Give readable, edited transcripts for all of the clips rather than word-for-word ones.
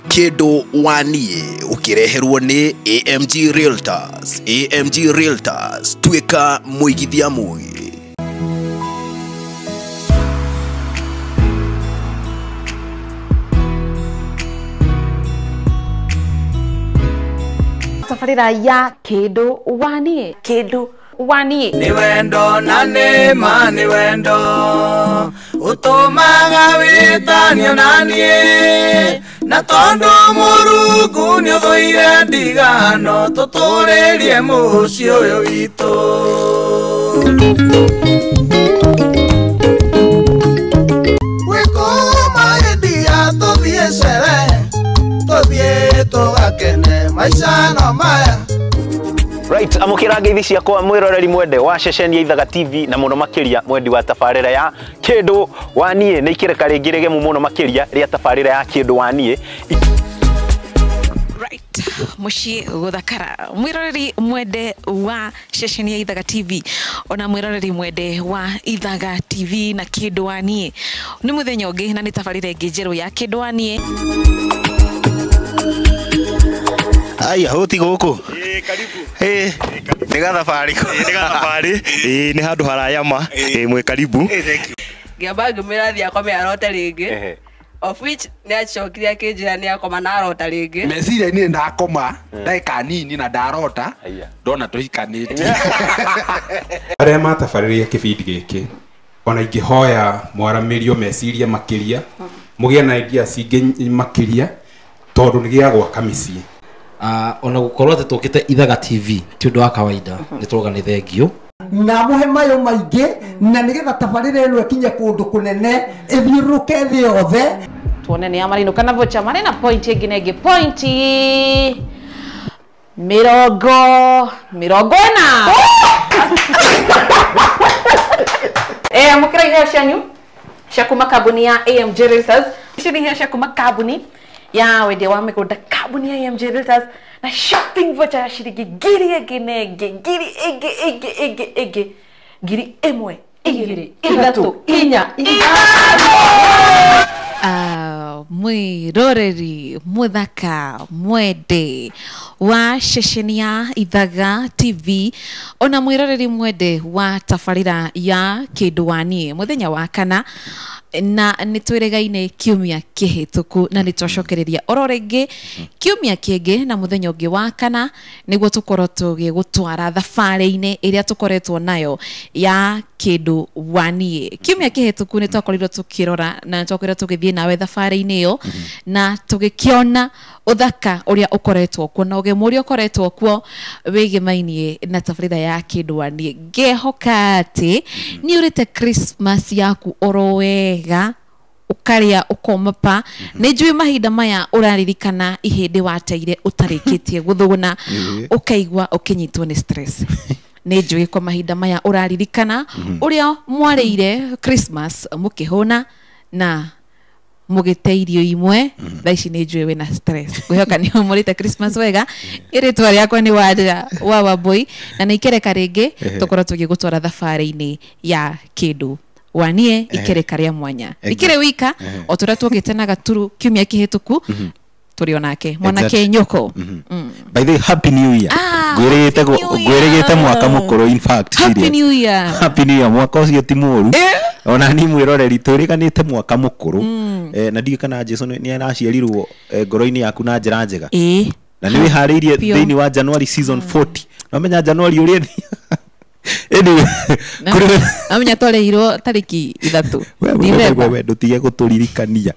Kĩndũ wa niĩ ũkĩreherwo nĩ AMG Realtors. AMG Realtors, tuĩka mũigithia mũgĩ. Tabarĩra ya Kĩndũ wa niĩ, Kĩndũ wa niĩ. Nĩ wendo na nĩ ma, nĩ wendo ũtũmaga wĩtanio na niĩ, na tondũ Mũrungu nĩ ũthũire ndigano, tũtũrĩrie mũciĩ ũyũ witũ. Wĩkũma India tũthiĩ cere, tũthiĩ tũgakene maica no maya. Right, amũkĩra ngeithi ciakwa mwĩroreri mwende wa ceceni ya Ithaga TV na mũno makĩria mwendi wa tabarĩra ya Kĩndũ wa niĩ. Nĩ ikĩreka rĩngĩ rĩgemu mũno makĩria rĩa tabarĩra ya Kĩndũ wa niĩ. Right, mũciĩ gũthakara mwĩroreri mwende wa ceceni ya Ithaga TV ona mwĩroreri mwende wa Ithaga TV na Kĩndũ wa niĩ. Nĩ mũthenya ũngĩ na nĩ tabarĩra ĩngĩ njerũ ya Kĩndũ wa niĩ. Aya, hũti gũkũ. Ĩĩ, karibu. Ĩĩ, nĩ gathabarĩ. Nĩ gathabarĩ. Ĩĩ, nĩ handũ harayama. Ĩĩ, mwĩ karibu. Thank you. Ngĩamba ngĩmwĩra athiĩ akome arote rĩngĩ. Of which nĩ acokire akĩnjĩra nĩ akoma na arota rĩngĩ. Meciria-inĩ ndakoma ndagĩka nini na ndarota ndona tũhikanĩtie. Arĩa matabarĩria kĩbindi gĩkĩ ona ingĩhoya mwaramĩrio meciria makĩria, mũgĩe na ideas ingĩ makĩria, tondũ nĩ gĩa gwaka mĩciĩ. Ona gũkorwo atĩ tũkĩte Ithaga TV ti ũndũ wa kawaida, nĩ tũroga nĩ thengio na mũhe mayo maingĩ, na nĩgetha tabarĩra ĩno ĩkinye kũndũ kũnene, ĩthiũrũrũke thĩ yothe. Tuone nĩ amarĩinũka na voucher marĩ na point ĩngĩ na ĩngĩ, point 40. Amũkĩra iheo cianyu cia kuma kambuni ya AMG Realtors. Ici nĩ iheo cia kuma kambuni ya wendia wa mĩgũnda, kambuni ya AMG Realtors, na shopping voucher ya ciringi ngiri ĩngĩ na ĩngĩ, ngiri ĩngĩ ĩngĩ ĩngĩ ĩngĩ, 1,000, 2, 3, 4, 5. Mwĩroreri mũthaka mwende wa ceceni ya Ithaga TV ona mwĩroreri mwende wa tabarĩra ya Kĩndũ wa niĩ mũthenya wa kana, na nĩ twĩrĩgaine kiumia kĩhĩtũku na nĩ twacokereria oro rĩngĩ kiumia kĩngĩ na mũthenya ũngĩ wa kana, nĩguo tũkorwo tũgĩgũtwara thabarĩ-inĩ ĩrĩa tũkoretwo nayo ya Kĩndũ wa niĩ. Kiumia kĩhĩtũku nĩ twakorirwo tũkĩrora na twakorirwo tũgĩthiĩ nawe thabarĩ-inĩ ĩyo na tũgĩkĩona ũthaka ũrĩa ũkoretwo kuo na ũgemu ũrĩa ũkoretwo kuo wĩgĩmainie na tabarĩra ya Kĩndũ wa niĩ. Ngehoka atĩ nĩ ũrĩte Christmas yaku oro wega, ũkarĩa ũkoma pa. Nĩ njũĩ mahinda maya ũraririkana ihĩndĩ wateire ũtarĩkĩtie gũthũgũna, ũkaigua ũkĩnyitwo nĩ stress. Nĩ njũĩ kwa mahinda maya ũraririkana ũrĩa mwarĩire Christmas mũkĩhũna na mũgĩte irio imwe. Thaa ici nĩ njũĩ wĩna stress. Ngwĩhoka nĩ ũmũrĩte Christmas wega. Rĩtwa rĩakwa nĩ Wanja wa Wambui na nĩ ikereka rĩngĩ tũkorwo tũgĩgũtwara thabarĩ-inĩ ya Kĩndũ wa niĩ, ikereka rĩa mwanya. Ikĩrĩ wika o tũrĩa tuokĩte na Gaturu kiumia kĩhĩtũku, tũrĩ onake mwanake Nyũkũ. By the way, happy new year. Ngwĩrĩgĩte mwaka mũkũrũ, in fact. Happy new year. Happy new year. Mwaka ũcio ti mũũru. Ona ni mwĩroreri twĩrĩganĩte mwaka mũkũrũ. Na ndiũĩ kana Jesu nĩ araciarirwo ngoro-inĩ yaku na njĩra njega. Na nĩ wĩharĩirie thĩinĩ wa January season 40. No menya January ũrĩa anyway, amenya twareirwo tarĩki 3. We ndũtige gũtũririkania.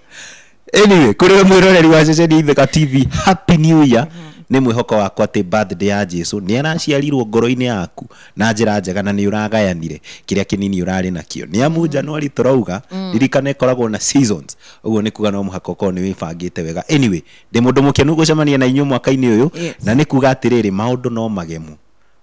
Anyway, kũrĩ mwĩroreri wa ceceni Ithaga TV, happy new year. Nĩ mwĩhoko wakwa atĩ birthday ya Jesu nĩ araciarirwo ngoro-inĩ yaku na njĩra njega na nĩ ũragayanire kĩrĩa kĩnini ũrarĩ nakĩo. Nĩ amu January tũrauga ririkana ĩkoragwo na seasons, ũguo nĩ kuga no mũhaka ũkorwo nĩ wĩbangĩte wega. Anyway, ndĩ mũndũ mũkenu gũcemania na inyuĩ mwaka-inĩ ũyũ, na nĩ kuga atĩrĩrĩ, maũndũ no magemu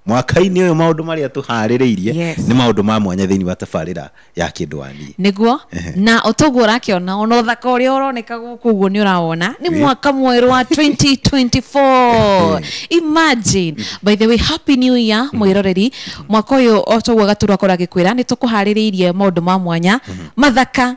mwaka-inĩ ũyũ. Maũndũ marĩa tũharĩrĩirie nĩ maũndũ ma mwanya thĩinĩ wa tabarĩra ya Kĩndũ wa niĩ. Nĩguo, na ũtoguo ũrakĩona ona ũthaka ũrĩa ũroneka gũkũ ũguo nĩ ũrawona nĩ mwaka mwerũ wa 2024. Imagine. By the way, happy new year mwĩroreri. Mwaka ũyũ o toguo Gaturu akorwo agĩkwĩra nĩ tũkũharĩrĩirie maũndũ ma mwanya mathaka.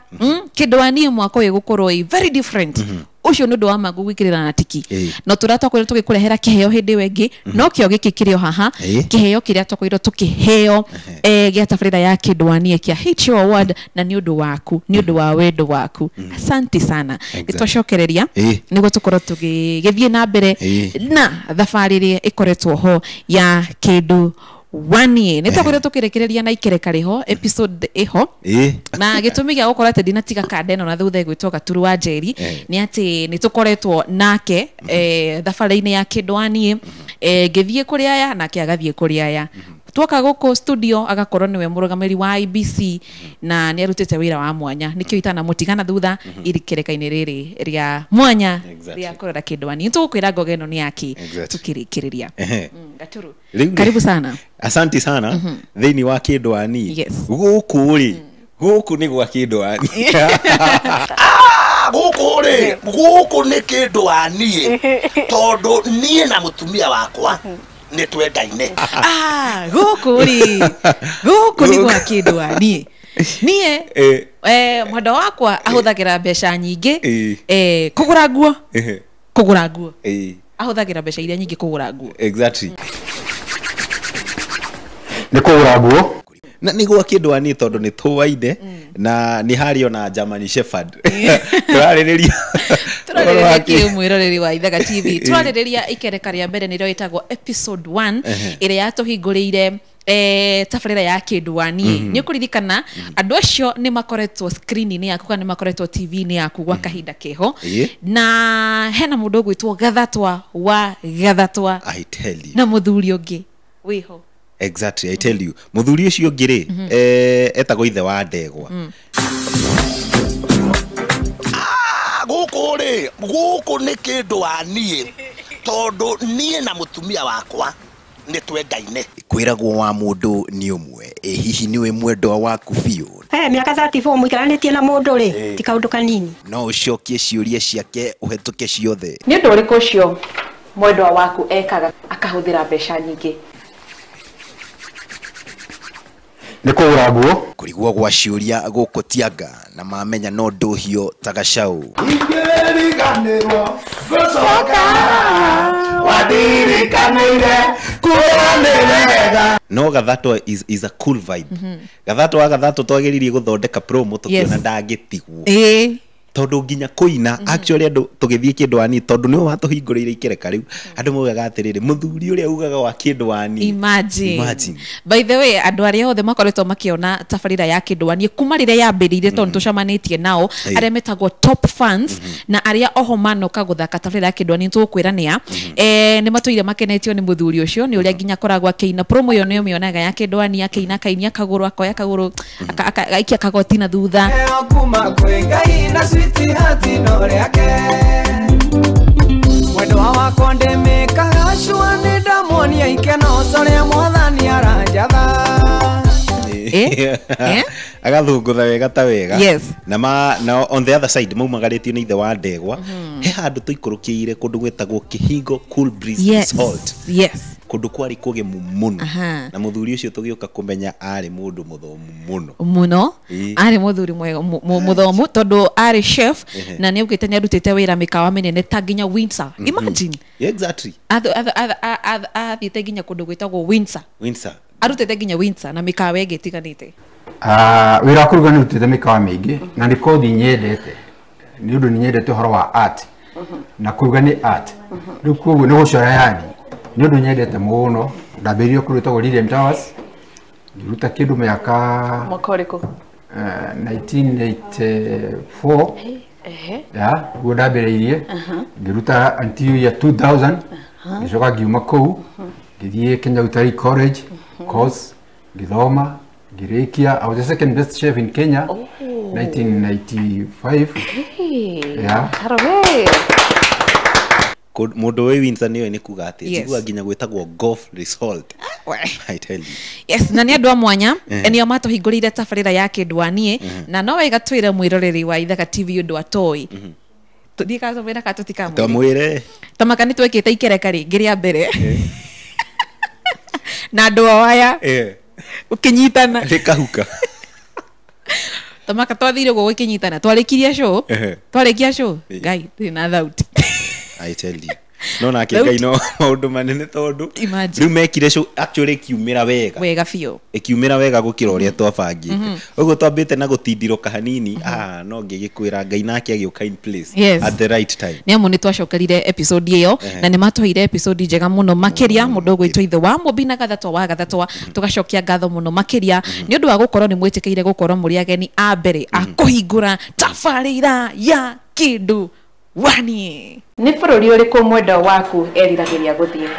Kĩndũ wa niĩ mwaka ũyũ gũkorwo ĩ very different. Ũcio nĩ ũndũ wa ma ngũgwĩkĩrĩra na tiki. No tũrĩa twakorirwo tũgĩkũrehera kĩheo hĩndĩ ĩyo ĩngĩ, no kĩo gĩkĩ kĩrĩ o haha, kĩheo kĩrĩa twakorirwo tũkĩheo gĩa tabarĩra ya Kĩndũ wa Niĩ kĩa HO Award, na nĩ ũndũ waku, nĩ ũndũ wa wendo waku. Asante sana. Nĩ twacokereria nĩguo tũkorwo tũgĩthiĩ na mbere na thabarĩ ĩrĩa ĩkoretwo ho ya Kĩndũ wa Niĩ. Nĩ twakorirwo tũkĩrĩkĩrĩria na ikereka rĩho, episode ĩho, na gĩtũmi gĩa gũkorwo atĩ ndinatiga kanda ĩno na thutha ĩgwĩtwo Gaturu wa Njeri nĩ atĩ nĩ tũkoretwo nake thabarĩ-inĩ ya Kĩndũ wa Niĩ, ngĩthiĩ kũrĩ aya nake agathiĩ kũrĩ aya. Twoka gũkũ studio agakorwo nĩwe mũrũgamĩrĩri wa IBC na nĩ arutĩte wĩra wa mwanya, nĩkĩo itanamũtigana thutha ikereka-inĩ rĩrĩ rĩa mwanya rĩa kũrora Kĩndũ wa Niĩ. Nĩtũgũkwĩra ngoga ĩno nĩ yake tũkĩrĩkĩrĩria. Gaturu, karibu sana. Asante sana. Thĩinĩ wa Kĩndũ wa Niĩ. Gũkũ rĩ, gũkũ nĩ gwa Kĩndũ wa Niĩ. Gũkũ rĩ, gũkũ nĩ Kĩndũ wa Niĩ tondũ niĩ na mũtumia wakwa nĩ twendaine. Gũkũ rĩ, gũkũ nĩ gwa Kĩndũ wa Niĩ. Niĩ mwendwa wakwa ahũthagĩra mbeca nyingĩ kũgũra nguo, kũgũra nguo. Ahũthagĩra mbeca iria nyingĩ kũgũra nguo. Exactly. Nĩ kũgũra nguo. Na nĩ gwa Kĩndũ wa Niĩ tondũ nĩ tũwaine na nĩ harĩ ona German Shepherd. Tũrarĩrĩria kĩ mwĩroreri wa Ithaga TV. Tũrarĩrĩria ikereka rĩa mbere nĩrĩo ĩtagwo episode 1 ĩrĩa yatũhingũrĩire tabarĩra ya Kĩndũ wa Niĩ. Nĩ ũkũririkana andũ acio nĩ makoretwo screen-inĩ yaku kana nĩ makoretwo TV-inĩ yaku gwa kahinda keho, na hena mũndũ ũgwĩtwo Gathatwa wa Gathatwa. I tell you. Na mũthuri ũngĩ wĩho. Exactly, I tell you. Mũthuri ũcio ũngĩ rĩ, etagwo ithe wa ndegwa. Gũkũ rĩ, gũkũ nĩ Kĩndũ wa Niĩ tondũ niĩ na mũtumia wakwa nĩ twendaine. Kwĩragwo wa mũndũ nĩ ũmwe, hihi nĩwe mwendwa waku biũ? Mĩaka 34 mũikaranĩtie na mũndũ rĩ, ti kaũndũ kanini. No ũcokie ciũria ciake ũhetũke ciothe. Nĩ ũndũ ũrĩkũ ũcio mwendwa waku ekaga akahũthĩra mbeca nyingĩ? Nĩ kũgũra nguo. Kũrigwo gwa ciũria gũkũ tianga na mamenya no ndũhio ta gacaũ. Ingĩriganĩrwo gũcoka wandirikanĩire kuona wega. No Gathatwa is a cool vibe. Gathatwa wa Gathatwa twagĩrĩirie gũthondeka promo tũkĩona ndangĩtigwo. Tondũ nginya kũina actually andũ tũgĩthiĩ Kĩndũ wa Niĩ tondũ nĩwe watũhingũrĩire ikereka rĩu, andũ maugaga atĩrĩrĩ, mũthuri ũrĩa ugaga wa Kĩndũ wa Niĩ. Imagine. By the way, andũ arĩa othe makoretwo makĩona tabarĩra ya Kĩndũ wa Niĩ kuma rĩrĩa yambĩrĩirie tondũ tũcemanĩtie nao arĩa metagwo top fans na arĩa oho manoka gũthaka tabarĩra ya Kĩndũ wa Niĩ tũgũkwĩra nĩa, nĩ matũire makenetio nĩ mũthuri ũcio nĩ ũrĩa nginya akoragwo akĩina promo ĩyo nĩyo mĩonaga ya Kĩndũ wa Niĩ, akĩina akainia kagũrũ, akoya kagũrũ, agaikia kagoti na thutha. Kuma kwĩ Ngai na switi hati no rĩake mwendwa wakwa ndĩmĩkaga cua nĩ ndamuonia ikeno ũrĩa mwathani aranjatha. Agathungutha wega ta wega. Yes. Na na on the other side maumagarĩtio nĩ ithe wa ndegwa. He handũ tũikũrũkĩire kũndũ gwĩtagwo Kĩhingo Cool Breeze Resort. Yes. Kũndũ kwarĩ kũgemu mũno. Na mũthuri ũcio tũgĩũka kũmenya arĩ mũndũ mũthomu mũno. Mũno. Arĩ mũthuri mũthomu tondũ arĩ chef na nĩ augĩte nĩ arutĩte wĩra mĩkawa mĩnene ta nginya Windsor. Imagine. Yeah, exactly. Athiĩte nginya kũndũ gwĩtagwo Windsor. Windsor. Arutĩte nginya Windsor na mĩkawa ĩngĩ ĩtiganĩte. Wĩra wa kũruga nĩ rutĩte mĩkawa mĩingĩ na nĩ kothi nyendete nĩ ũndũ nĩ nyendete ũhoro wa art na kũruga nĩ art, rĩu koguo nĩ gũcora, yani nĩ ũndũ nyendete mũno. Ndambĩrĩirie kũruga gwĩtagwo Lilian Towers, ngĩruta kĩndũ mĩaka mwaka ũrĩkũ? 1984. Ya guo ndambĩrĩirie ngĩruta until year 2000, ngĩcoka ngiuma kũu ngĩthiĩ Kenya Utalii College course ngĩthoma ngĩrĩkia. I was the second best chef in Kenya 1995. Yeah. Mũndũ wĩ Windsor nĩoĩ nĩ kuga atĩ njiguaga nginya gwĩtagwo golf resort. I tell you. Yes, na nĩ andũ a mwanya nĩo matũhingũrĩire tabarĩra ya Kĩndũ wa Niĩ, na no wega twĩre mwĩroreri wa Ithaga TV ũndũ atoĩ. Tũthiĩ katũmwĩra ka tũtikamwĩre? Twamwĩre. Tamaka nĩ twekĩte ikereka rĩngĩ rĩa mbere na andũ ao aya ũkĩnyitana rĩkahuka. Tamaka twathire guo gũkĩnyitana twarĩkirie show. Twarĩkia show Ngai ndĩ na thauti. I tell you. No nake Ngai no maũndũ manene tondũ rĩu mekire show actually ĩkiumĩra wega. Wega biũ. Ĩkiumĩra wega gũkĩra ũrĩa twabangĩte. Ũguo twambĩte na gũtindirũka hanini, no ngĩgĩkwĩra Ngai nake agĩũka in place at the right time. Nĩ amu nĩ twacokerire episode ĩyo na nĩ matũheire episode njega mũno makĩria mũndũ ũgwĩtwo ithe wa Mũmbi na Gathatwa wa Gathatwa tũgacokia ngatho mũno makĩria nĩ ũndũ wa gũkorwo nĩ mwĩtĩkĩire gũkorwo mũrĩ ageni a mbere a kũhingũra tabarĩra ya Kĩndũ Waniĩ. Nĩ bũrũri ũrĩkũ mwendwa waku eriragĩria gũthiĩ?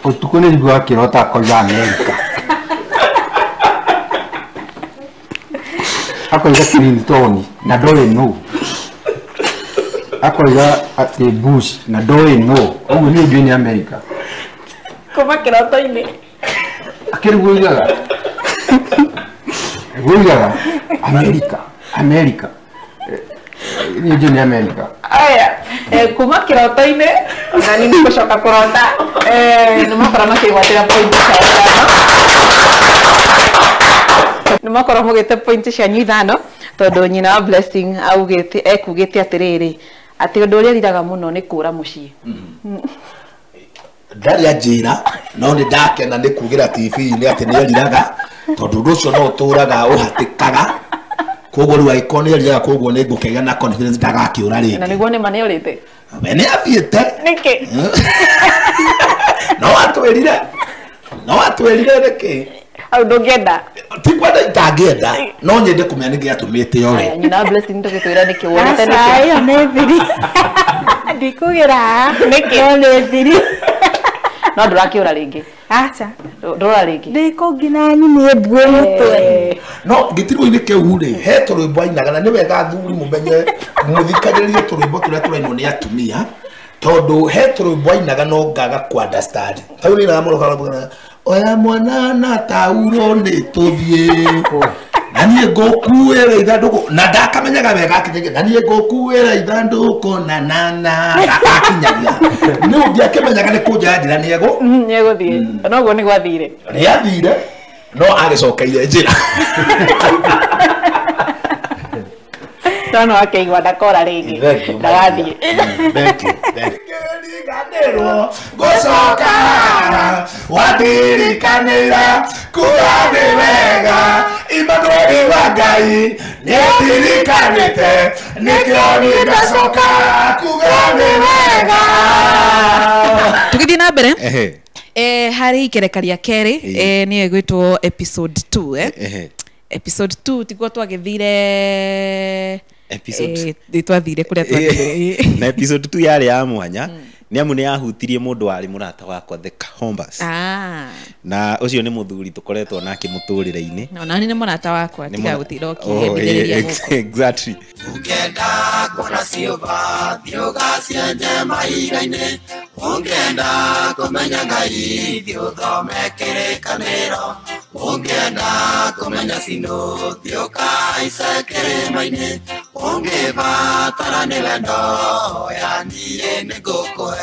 Ũtukũ nĩ njiguaga kĩroto akoiga Amerika. Akoiga Clinton na ndoĩ nũ. Akoiga atĩ Bush na ndoĩ nũ. Ũguo niĩ njũĩ nĩ Amerika. Kuma kĩroto-inĩ. Akĩrĩ guo oigaga. Oigaga Amerika. Amerika. Niĩ njũĩ nĩ Amerika. Aya, kuma kĩroto-inĩ na niĩ nĩngũcoka kũrota nĩ makora makĩgwatĩra point ciao ithano. Nĩ makora mũgĩte point cianyu ithano tondũ nyina wa Blessing augĩte ekugĩte atĩrĩrĩ atĩ ũndũ ũrĩa eriraga mũno nĩ kũra mũciĩ. Ndarĩ anjĩra no nĩ ndakena nĩ kugĩra TV-inĩ atĩ nĩ eriraga tondũ ũndũ ũcio no ũtũraga ũhatĩkaga koguo rĩu angĩkorwo nĩ eriraga koguo nĩ ngũkĩgĩa na confidence ndagakĩũra rĩngĩ. Na nĩguo nĩ ma nĩ orĩte. We nĩ athiĩte. Nĩkĩ? No atwĩrire nĩkĩ? Hau ndũngĩenda. Ti kwenda itangĩenda no nyende kũmenya nĩkĩ gĩatũmĩte ore. Nyina wa Blessing ndũgĩtwĩra nĩkĩ wonete nĩkĩ? Aca ĩyo nĩ thiri. Ndikugĩra nĩkĩ no nĩ thiri. No ndũrakĩũra rĩngĩ. Aca. Ndũrora rĩngĩ. Ndĩkũngina nyumie mbuĩ mũtwe. No gĩtirũ-inĩ kĩu rĩ he tũrwĩmbo ainaga na nĩ wega athuri mũmenye mũthikagĩrĩrie tũrwĩmbo tũrĩa tũrainwo nĩ atumia tondũ he tũrwĩmbo ainaga no ngaga kũ understand. Hau nĩ inaga mũno oya mwana na tauro nĩ tũthiĩ na niĩ ngũkuĩra ithandũkũ na ndakamenyaga wega akinyagia na niĩ ngũkuĩra ithandũkũ na na na akinyagia nĩ ũngĩakĩmenyaga nĩ kũnja njĩra nĩ egũthiĩ noguo nĩ gwathire nĩ athire no agĩcokeire njĩra no akeigua ndakora rĩngĩ ndagathiĩ. Thank you. Gũcoka watirikanĩra kuga nĩ wega Immanueli wa Ngai nĩndirikanĩte nĩkĩo niĩ ndacoka kuga nĩ wega. Tũgĩthiĩ na mbere harĩ ikereka rĩa kerĩ nĩyo ĩgwĩtwo episode 2 episode 2 tiguo twagĩthire episode twathire kũrĩa twathire na episode 2 yarĩ ya mwanya nĩ amu nĩ yahutirie mũndũ warĩ mũrata wakwa the Kahombas. Na ũcio nĩ mũthuri tũkoretwo nake mũtũrĩre-inĩ. Na nĩ mũrata wakwa tiga gũtinda ũkĩhĩmbithĩrĩria gũkũ. Exactly. Ũngĩenda kuona ciũmba thiĩ ũgacienje mahiga-inĩ ũngĩenda kũmenya Ngai thiĩ ũthome kĩrĩkanĩro ũngĩenda kũmenya Sinũ thiĩ ũkahaice kĩrĩma-inĩ ũngĩbatara nĩ wendo hoya niĩ nĩngũkũhe.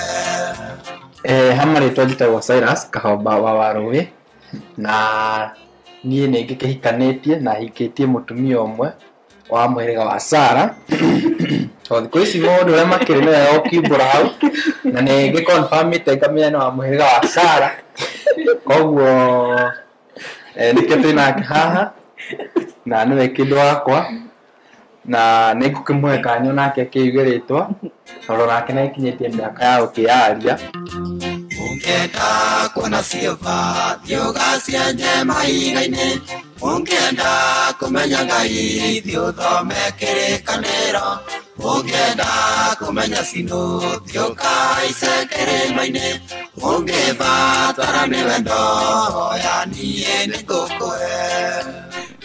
Ha marĩtwa njĩtagwo Cyrus Kahomba wa Warũĩ na niĩ nĩ ngĩkĩhikanĩtie na hikĩtie mũtumia ũmwe wa mũhĩrĩga wa Sara tondũ thikũ ici maũndũ ũrĩa makĩrĩ nĩ wega gũkiumbũra hau na nĩ ngĩconfirmĩte ngamenya nĩ wa mũhĩrĩga wa Sara koguo nĩkĩo twĩ nake haha na nĩwe kĩndũ wakwa na nĩ ngũkĩmũhe kanya nake akĩigue rĩtwa tondũ nake nĩ akinyĩtie mĩaka ya gũkĩyaria. Ũngĩenda kuona ciũmba thiĩ ũgacienje mahiga-inĩ ũngĩenda kũmenya Ngai thiĩ ũthome kĩrĩkanĩro ũngĩenda kũmenya Sinũ thiĩ ũkahaice kĩrĩma-inĩ ũngĩbatara nĩ wendo hoya niĩ nĩngũkũhe.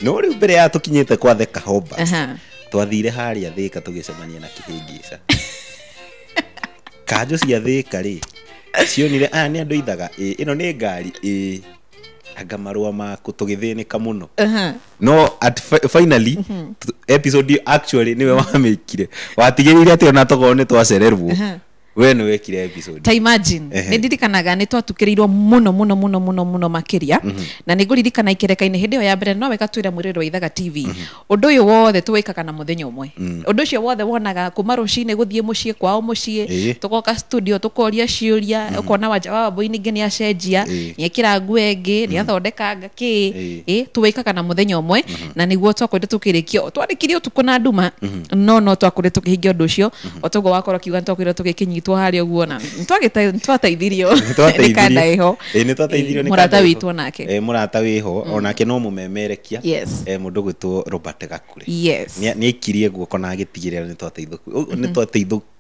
No rĩu mbere ya tũkinyĩte kwa the Kahombas twathire harĩa Thĩka tũgĩcemania na kĩhĩngĩca. Kanjũ cia Thĩka rĩ cionire aya nĩ andũ ithaga ĩno nĩ ngari anga marũa maku tũgĩthĩnĩka mũno. No at finally episode actually nĩwe wamĩkire watigĩrĩire atĩ ona tokorwo nĩ twacererwo We nĩ wekire episode. Ta imagine nĩ ndirikanaga nĩ twatukĩrĩirwo mũno mũno mũno mũno mũno makĩria, na nĩ ngũririkana ikereka-inĩ hĩndĩ ĩyo ya mbere no wega twĩra mwĩrĩrĩ wa Ithaga TV ũndũ ũyũ wothe tũwĩkaga na mũthenya ũmwe. Ũndũ ũcio wothe wonaga kuma rũcinĩ gũthiĩ mũciĩ kwao mũciĩ, tũgoka studio tũkoria ciũria, ũkona Wanja wa Wambui ningĩ nĩ acenjia, nĩ ekĩra nguo ĩngĩ, nĩ athondekanga kĩ, tũwĩkaga na mũthenya ũmwe, na nĩguo twakorire tũkĩrĩkia twarĩkirie ũtukũ na nduma, no twakorire tũkĩhingia ũndũ ũcio o toguo wakorwo kiuga nĩ twakorire tũgĩkĩnyitwo harĩa ũguo na nĩtwateithirio nĩ kanda ĩho. Nĩtwateithirio nĩ mũrata witũ onake. Mũrata wĩho onake no mũmemerekia, mũndũ gwĩtwo Robert Gakure. Nĩ aikirie guoko na agĩtigĩrĩra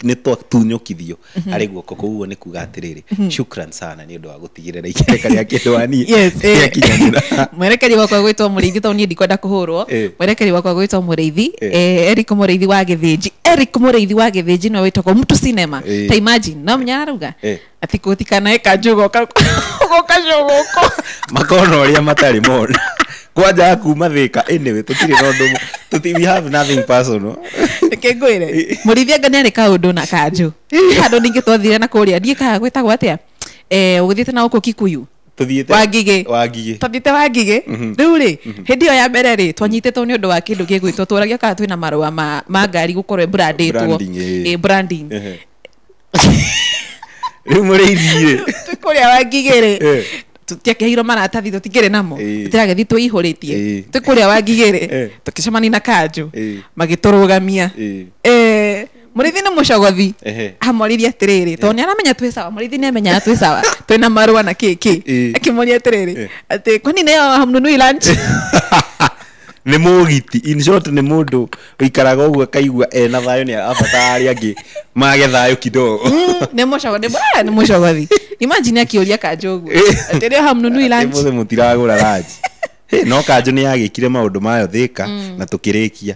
nĩtwatunyũkithio harĩ guoko kũu, ũguo nĩ kuga atĩrĩrĩ, shukran sana nĩ ũndũ wa gũtigĩrĩra ikereka rĩa kĩndũ wa niĩ nĩakinyanĩra. Mwerekeri wakwa gwĩtwo Mũrĩithi, tondũ niĩ ndikwenda kũhũrwo. Mwerekeri wakwa gwĩtwo Mũrĩithi, Eric Mũrĩithi wa Gĩthĩnji. Eric Mũrĩithi wa Gĩthĩnji nĩwe wĩtagwo Mtu Cinema. Ta imagine no menya arauga ati gũtikanae kanjũ goka goka makona ũrĩa matarĩ mona kwanja kuma Thika. Anyway, tũtirĩ na ũndũ, we have nothing personal. Reke ngwĩre Mũrĩithi anga nĩarĩ kaũndũ na kanjũ handũ ningĩ twathire na kũrĩa ndiĩ kaga gwĩtagwo atĩa, ũgĩthiĩte na gũkũ Kikuyu tuthiĩte Wangigĩ. Wangigĩ. Twathiĩte Wangigĩ. Rĩu rĩ, hĩndĩ ĩyo ya mbere rĩ, twanyitĩtwo nĩ ũndũ wa kĩndũ gĩgwĩtwo, tũragia kana twĩna marũa ma ngari gũkorwo brandĩtwo. Branding. Rĩu Mũrĩithi rĩ, twĩ kũrĩa Wangigĩ rĩ, tũtiakĩheirwo maratathi, tũtikĩrĩ namo, tũtiragĩthiĩ twĩihũrĩtie. Twĩ kũrĩa Wangigĩ rĩ, tũkĩcemania na kanjũ, magĩtũrũgamia. Mũrĩithi nĩ mũcogothi, amoririe atĩrĩrĩ, tondũ nĩ aramenya twĩ sawa, Mũrĩithi nĩ amenyaga twĩ sawa, twĩna marũa na kĩ kĩ, akĩmoria atĩrĩrĩ, atĩ kwani nayo hamnunui lunch? Nĩ mũgiti, in short nĩ mũndũ ũikaraga ũguo akaigua ena thayũ, nĩ abatara arĩa angĩ mage thayũ kidogo. Nĩ mũcogothi, nĩ mũcogothi. Imagine akĩũria kanjũ ũguo atĩ rĩo hamnunui lunch. Mũthĩ mũtiragũra lunch. No kanjũ nĩ yagĩkire maũndũ mayo Thika na tũkĩrĩkia.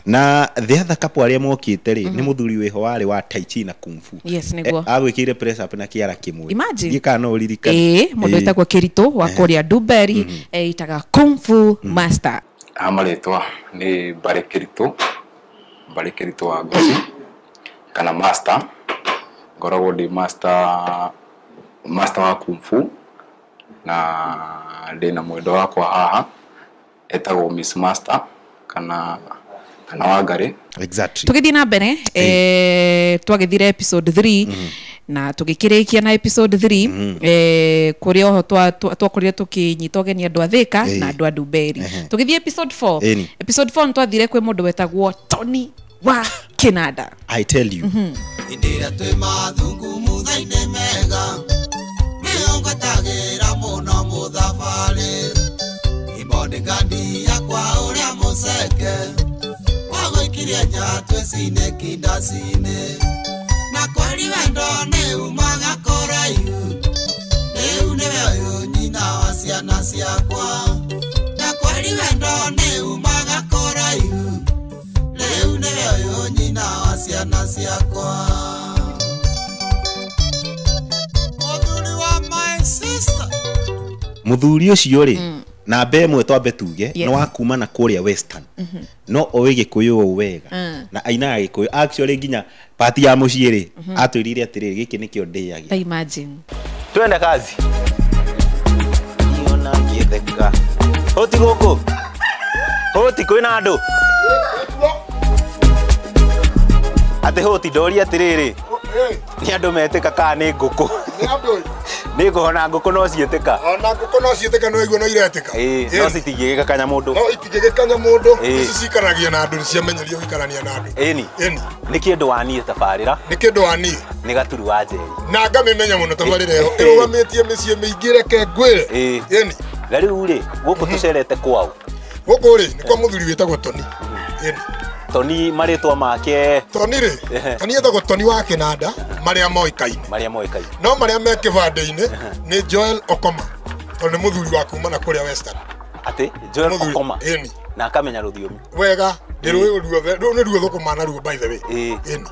Na the other couple arĩa mokĩte rĩ, nĩ mũthuri wĩho warĩ wa Tai Chi na Kung Fu. Yes, nĩguo. Agwĩkĩire press up na kĩara kĩmwe. Imagine. Ndiĩ kana no ũririkane. Mũndũ wĩtagwo Kĩritũ wa kũrĩa Ndũmberi, eitaga Kung Fu Master. Ha marĩtwa nĩ Barĩ Kĩritũ, Barĩ Kĩritũ wa Ngoci kana Master. Ngoragwo ndĩ master wa Kung Fu na ndĩna mwendwa wakwa haha etagwo Miss Master kana Wangari. Exactly. Tũgĩthiĩ na mbere, twagĩthire episode 3 na tũgĩkĩrĩkia na episode 3, kũrĩa oho twakorire tũkĩnyita ũgeni andũ a Thika na andũ a Ndumberi. Tũgĩthiĩ episode 4. Episode 4 nĩtwathire kwĩ mũndũ wetagwo Tony wa Kĩnanda. I tell you. Hĩndĩ ĩrĩa twĩ mathungu mũtha-inĩ mega, nĩyo ngwetagĩra mũno mũthabarĩ, imbodigadi yakwa ũrĩa mũceke wagũikirie nja twĩcine kindacinĩ, na kweri wendo nĩ umaga kũraihu, rĩu nĩwe ũyũ nyina wa ciana ciakwa, na kweri wendo nĩ umaga kũraihu, rĩu nĩwe ũyũ nyina wa ciana ciakwa. Mũthuri wa my sister. Mũthuri ũcio rĩ, na mbe ĩmwe twambe tuge, nĩ wa kuma na kũrĩa Western, no oĩ Gĩkũyũ ũũ wega na ainaga Gĩkũyũ. Actually nginya pati ya mũciĩ rĩ, atwĩrire atĩrĩrĩ, gĩkĩ nĩkĩo ndĩagia. Ta imagine. Twende kazi. Niona ngĩtheka. Hoti gũkũ. Hoti kwĩna andũ. Atĩ hoti ndoria atĩrĩrĩ, nĩ andũ metĩka kana nĩ ngũkũ? Nĩ ngũhona ngũkũ no ciĩtĩka. Ona ngũkũ no ciĩtĩka, no igua no iretĩka. No citingĩgĩkanya mũndũ. No itingĩgĩkanya mũndũ, ici cikaragia na andũ, nĩciamenyerio gũikarania na andũ. Ĩni. Nĩ kĩndũ wa niĩ tabarĩra. Nĩ kĩndũ wa niĩ. Nĩ Gaturu wa Njeri. Na ngamĩmenya mũno tabarĩra ĩyo. Ĩrũgamĩtie mĩciĩ mĩingĩ, reke ngwĩre. Ĩni. Na rĩu rĩ, gũkũ tũcerete kwao? Gũkũ rĩ, nĩ kwa mũthuri wĩtagwo Tony. Ĩni. Tony marĩtwa make. Tony rĩ, Tony etagwo Tony wa Kĩnanda, marĩa moĩkaine. Marĩa moĩkaine. No marĩa me kĩbandĩ-inĩ nĩ Joel Okoma, tondũ nĩ mũthuri wa kuma na kũrĩa Western. Atĩ Joel Okoma. Ĩni. Na akamenya rũthiomi. Wega, ndĩrũĩ ruothe, rũu nĩ ruo thũkũma naruo by the way. Ĩni.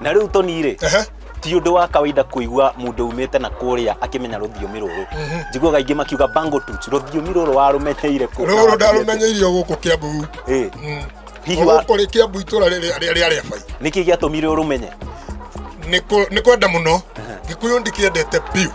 Na rĩu Tony rĩ, ti ũndũ wa kawaida kũigua mũndũ umĩte na kũrĩa akĩmenya rũthiomi rũrũ. Njiguaga aingĩ makiuga bango tuch, rũthiomi rũrũ warũmenyeire kũ? Rũrũ ndarũmenyeire gũkũ Kĩambu. Hihi wa kũrĩ Kĩambu itũra rĩrĩa rĩa bai. Nĩkĩ gĩatũmire ũrũmenye? Nĩ kwenda mũno. Gĩkũyũ ndikĩendete biũ.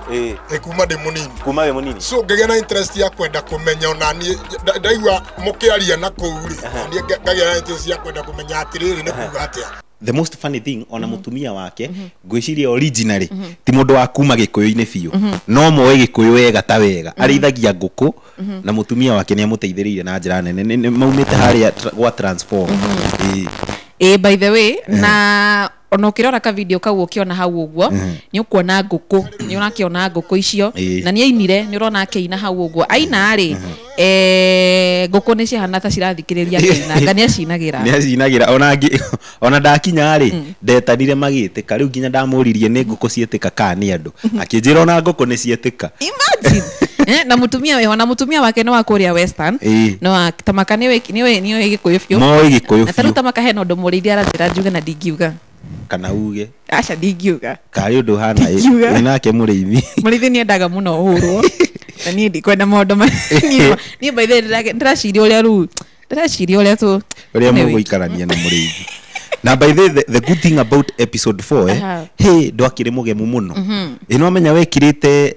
Ĩ kuma ndĩ mũnini. Kuma wĩ mũnini. So ngĩgĩa na interest ya kwenda kũmenya ona niĩ ndaigua mũkĩaria na kũu rĩ, niĩ ngagĩa na interest ya kwenda kũmenya atĩrĩrĩ nĩ kuga atĩa. The most funny thing ona mutumia wake ngwiciria originally ti mundu wa kuma gikuyu-inĩ biũ, no moe gikuyu wega ta wega, arĩithagia ngũkũ na mutumia wake nĩ amũteithĩrĩirie na njĩra nene, nĩ maumĩte harĩa gwa transform. By the way, na ona ukirora ka video kau ukiona hau uguo ni ukuona nguku, ni urakiona nguku icio na ni ainire, ni urona akiina hau uguo aina ri nguku ni cihana ta cirathikiriria akiina nga ni acinagira, ni acinagira ona ona ndakinya ri ndetanire magitika riu nginya ndamuririe ni nguku cietika ka ni andu akinjira ona nguku ni cietika. Imagine. Na mutumia weho na mutumia wake no wa kuria western no tamaka ni ni gikuyu biũ, no gikuyu na taru tamaka hena undu muriithia aratira njuge na ndingiuga kana uge aca ndingiuga kari undu hana nake muriithi ni endaga muno uhurwo na nie ndikwenda maundu nie by the way ndiraciria uria riu ndiraciria uria tu uria muguikarania na muriithi. Na by the good thing about episode 4 hey ndwakire mugemu muno ino amenya wekirite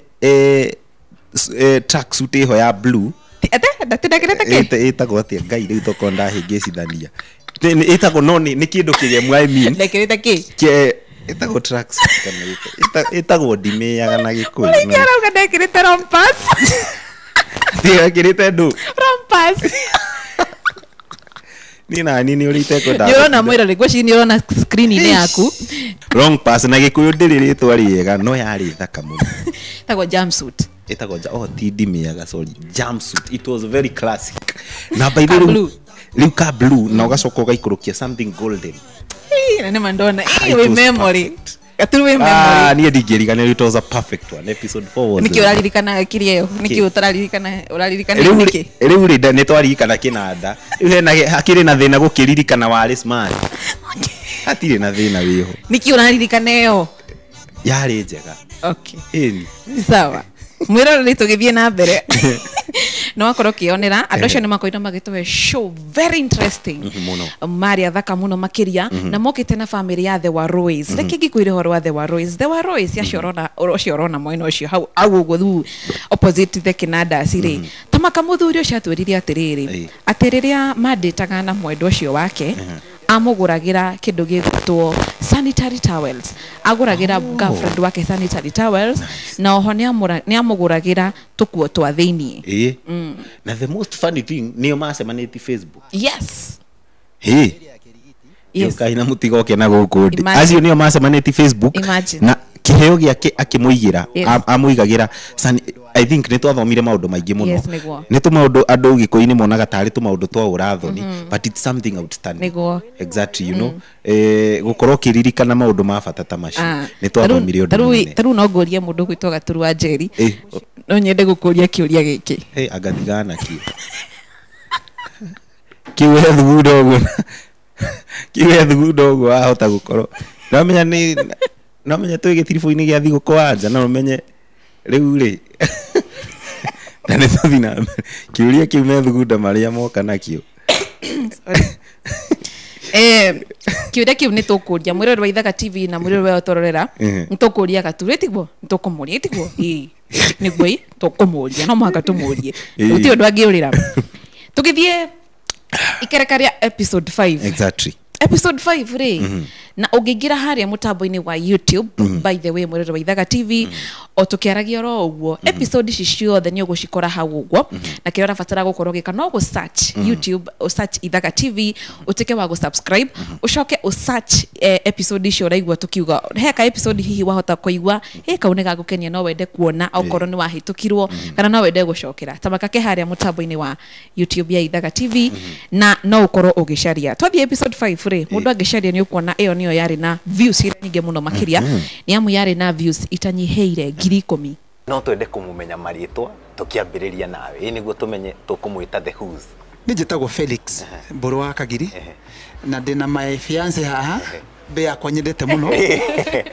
tracksuit iho ya blue ĩtagwo atĩa ngai rĩu tokorwo ndahĩngĩcithania ĩtagwo no nĩ kĩndũ kĩgemu, I mean ndekĩrĩte kĩ ĩtagwo tracksuit kana ĩtagwo ndimĩaga na gĩkũyũ. Ũrĩa arauga ndekĩrĩte rompas. Ndekĩrĩte ndũ rompas. Ni na nini ũrĩa itekwenda. Nĩ ũrona mwĩrore ngwĩciria nĩ ũrona screen-inĩ yaku wrong pass na gĩkũyũ ndĩrĩ rĩtwa rĩega no yarĩ thaka mũno. Ĩtagwo jumpsuit. Ĩtagwo oh ti ndimĩaga, sorry, jumpsuit. It was very classic. Na by the way rĩu ka blue na ũgacoka ũgaikũrũkia something golden. Na nĩ mandona ĩ memory. Gaturu we memory. Niĩ ndingĩriganĩrwo, it was a perfect one. Episode 4 was. Nĩkĩ ũraririkana kĩrĩa ĩyo? Nĩkĩ ũtararirikana ũraririkana nĩkĩ? Rĩu rĩ nĩ twaririkana kĩnanda. Rĩu hena hakĩrĩ na thĩna gũkĩririkana warĩ smart. Hatirĩ na thĩna wĩho. Nĩkĩ ũraririkana ĩyo? Yarĩ njega. Okay. Ĩni. Sawa. Mwĩroreri tũgĩthiĩ na mbere. No akorwo kionera andũ acio nĩ makorirwo magĩtũhe show very interesting marĩa thaka mũno makĩria na mokĩte na family ya The Warois. Reke ngĩkwĩre ũhoro wa The Warois. The Warois acio ũrona ũcio ũrona mwena ũcio hau au ũguo thu opposite the Kinandas rĩ, tamaka mũthuri ũcio atwĩrire atĩrĩrĩ atĩ rĩrĩa mandĩtaga na mwendwa ũcio wake amũgũragĩra kĩndũ gĩgwĩtwo sanitary towels, agũragĩra girlfriend wake sanitary towels na oho nĩ amũgũragĩra tũkuo twa thĩiniĩ. Na the most funny thing nĩo macemanĩtie Facebook. Yes. Hey. Yes. Kaina mũtigoke na gũkũ ndĩ acio nĩo macemanĩtie Facebook na kĩheo gĩake akĩmũigĩra amũigagĩra. I think nĩ twathomire maũndũ maingĩ mũno, nĩ tũmaũndũ andũ gĩkũyũ-inĩ monaga tarĩ tũmaũndũ twa ũrathoni, but it's something outstanding. Exactly, you know, gũkorwo ũkĩririkana maũndũ ma bata ta macio nĩ twathomire ũndũ mũnene. Tarĩu no ngũrie mũndũ gwĩtwo Gaturu wa Njeri, no nyende gũkũria kĩũria gĩkĩ. Anga nakĩo kĩu ethugunda ũguo, kĩu ethugunda ũguo wahota gũkorwo nomenya nĩ nomenya twĩ gĩtiribũ-inĩ gĩa thigũkũ wanja no ũmenye rĩu rĩ na nĩ tũthiĩ na mbere kĩũria kĩu methugunda marĩa moka nakĩo. Kĩũria kĩu nĩ tũkũria mwĩroreri wa Ithaga TV na mwĩroreri wa ũtũrorera, nĩ tũkũria Gaturu ĩtiguo, nĩ tũkũmũria ĩtiguo, nĩguo tũkũmũria, no mũhaka tũmũrie, gũtirĩ ũndũ angĩũrĩra. Tũgĩthiĩ ikereka rĩa episode 5. Exactly. Episode 5 rĩ, na ũngĩingĩra harĩa mũtambo-inĩ wa YouTube, by the way mwĩroreri wa Ithaga TV, o tũkĩaragia oro ũguo episode ici ciothe nĩ ũgũcikora hau ũguo, na kĩrĩa ũrabatara gũkorwo ũgĩka no gũ search YouTube, ũ search Ithaga TV, ũtuĩke wa gũ subscribe, ũcoke ũ search episode icio ũraigua tũkiuga he ka episode hihi wahota kũigua he kau nĩ gagũkenia no wende kuona okorwo nĩ wahĩtũkirwo kana no wende gũcokera tamaka ke harĩa mũtambo-inĩ wa YouTube ya Ithaga TV, na no ũkorwo ũgĩcaria. Twathiĩ episode 5 rĩ, mũndũ angĩcaria nĩ ũkuona ĩyo nĩyo yarĩ na views iria nyingĩ mũno makĩria, nĩ amu yarĩ na views itanyihĩire 10,000. No twende kũmũmenya marĩtwa tũkĩambĩrĩria nawe ĩ nĩguo tũmenye tũkũmwĩta the who's. Nĩ njĩtagwo Felix Mbũrũ wa Kagiri na ndĩna my fiance haha mbĩ yakwa nyendete mũno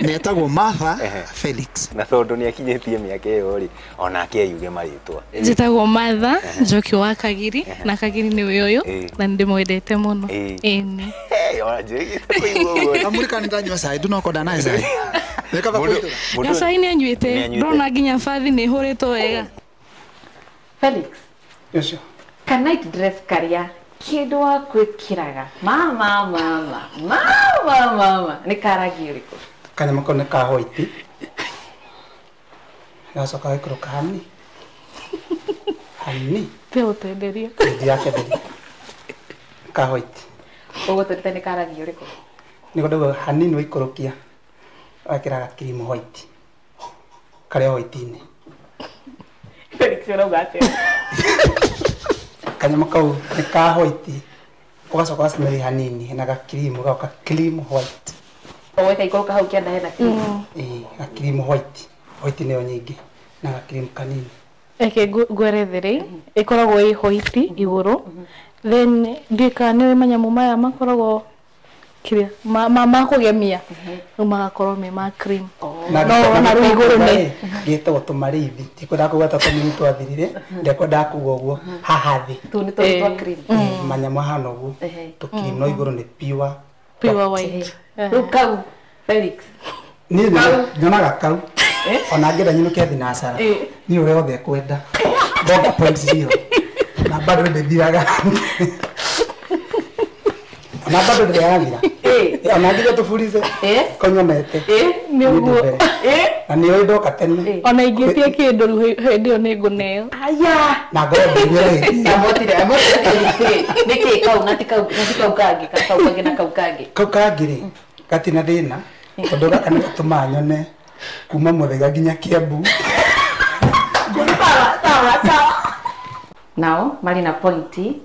na etagwo Martha Felix. Na tondũ nĩ akinyĩtie mĩaka ĩyo rĩ, onake eyuge marĩtwa. Njĩtagwo Martha Njoki wa Kagiri na Kagiri nĩwe ũyũ na nĩndĩmwendete mũno. Ĩni. Ona njĩrĩgĩte kũigua ũguo. Kamũrika nĩ ndanyua cai ndũnokonda nae cai. Na cai nĩ anyuĩte ndona nginya bathi nĩ ĩhũrĩtwo wega. Felix. Yes. Ka night dress karia kindu wa kwikiraga mama mama mama mama ni karangi uriku? Kanyama kau nĩ ka white gacoka gaikũrũka hani hani Tĩgũtenderia ndiakenderia ka white. Ũgũtũrĩte nĩ karangi ũrĩkũ? Nĩguo ndauga hanini waikũrũkia wekĩra gakirimu white karĩa white-inĩ. Felix ũrauga atĩa? Kanyama kau nĩ ka white ũgacoka ũgacameria hanini na gakirimu gaoka cream white. Ũgwĩka ikũrũka hau kĩanda hena cream. Ĩĩ, gakirimu white white nĩyo nyingĩ na gakirimu kanini. Reke ngwerethere ĩkoragwo ĩ white igũrũ then ndiũĩ kana nĩũĩ manyamũ maya makoragwo kĩrĩa ma kũgemia rĩu magakorwo me ma cream na no wona rĩu igũrũ nĩ gĩtagwo tũmarĩithi ndikwendaga kũgweta tũnini twathirire ndekwendaga kuga ũguo haha thĩ tũu nĩ tũu twa cream manyamũ ahana ũguo tũkirimu no igũrũ nĩ pure white. Rĩu kau Felix niĩ nyonaga kau ona ngĩenda nyinũke thinacara niĩ ũrĩa othe kwenda bonga point zero na bado ndĩthiraga na bado ndĩrathira ona ngĩja tũburize konyomete nĩguo na nĩ ndoka tene ona ingĩtia kĩndũ rĩu hĩndĩ ĩyo nĩ ngũneo aya na ngorwo ndĩrĩra amotire amotire nĩkĩ kau na ti kau kangĩ kau kangĩ na kau kangĩ kau kangĩ rĩ gatina thĩna tondũ gaka nĩ gatũmaga nyone kuma Muthaiga nginya Kiambu. Sawa sawa sawa. Nao marĩ na pointi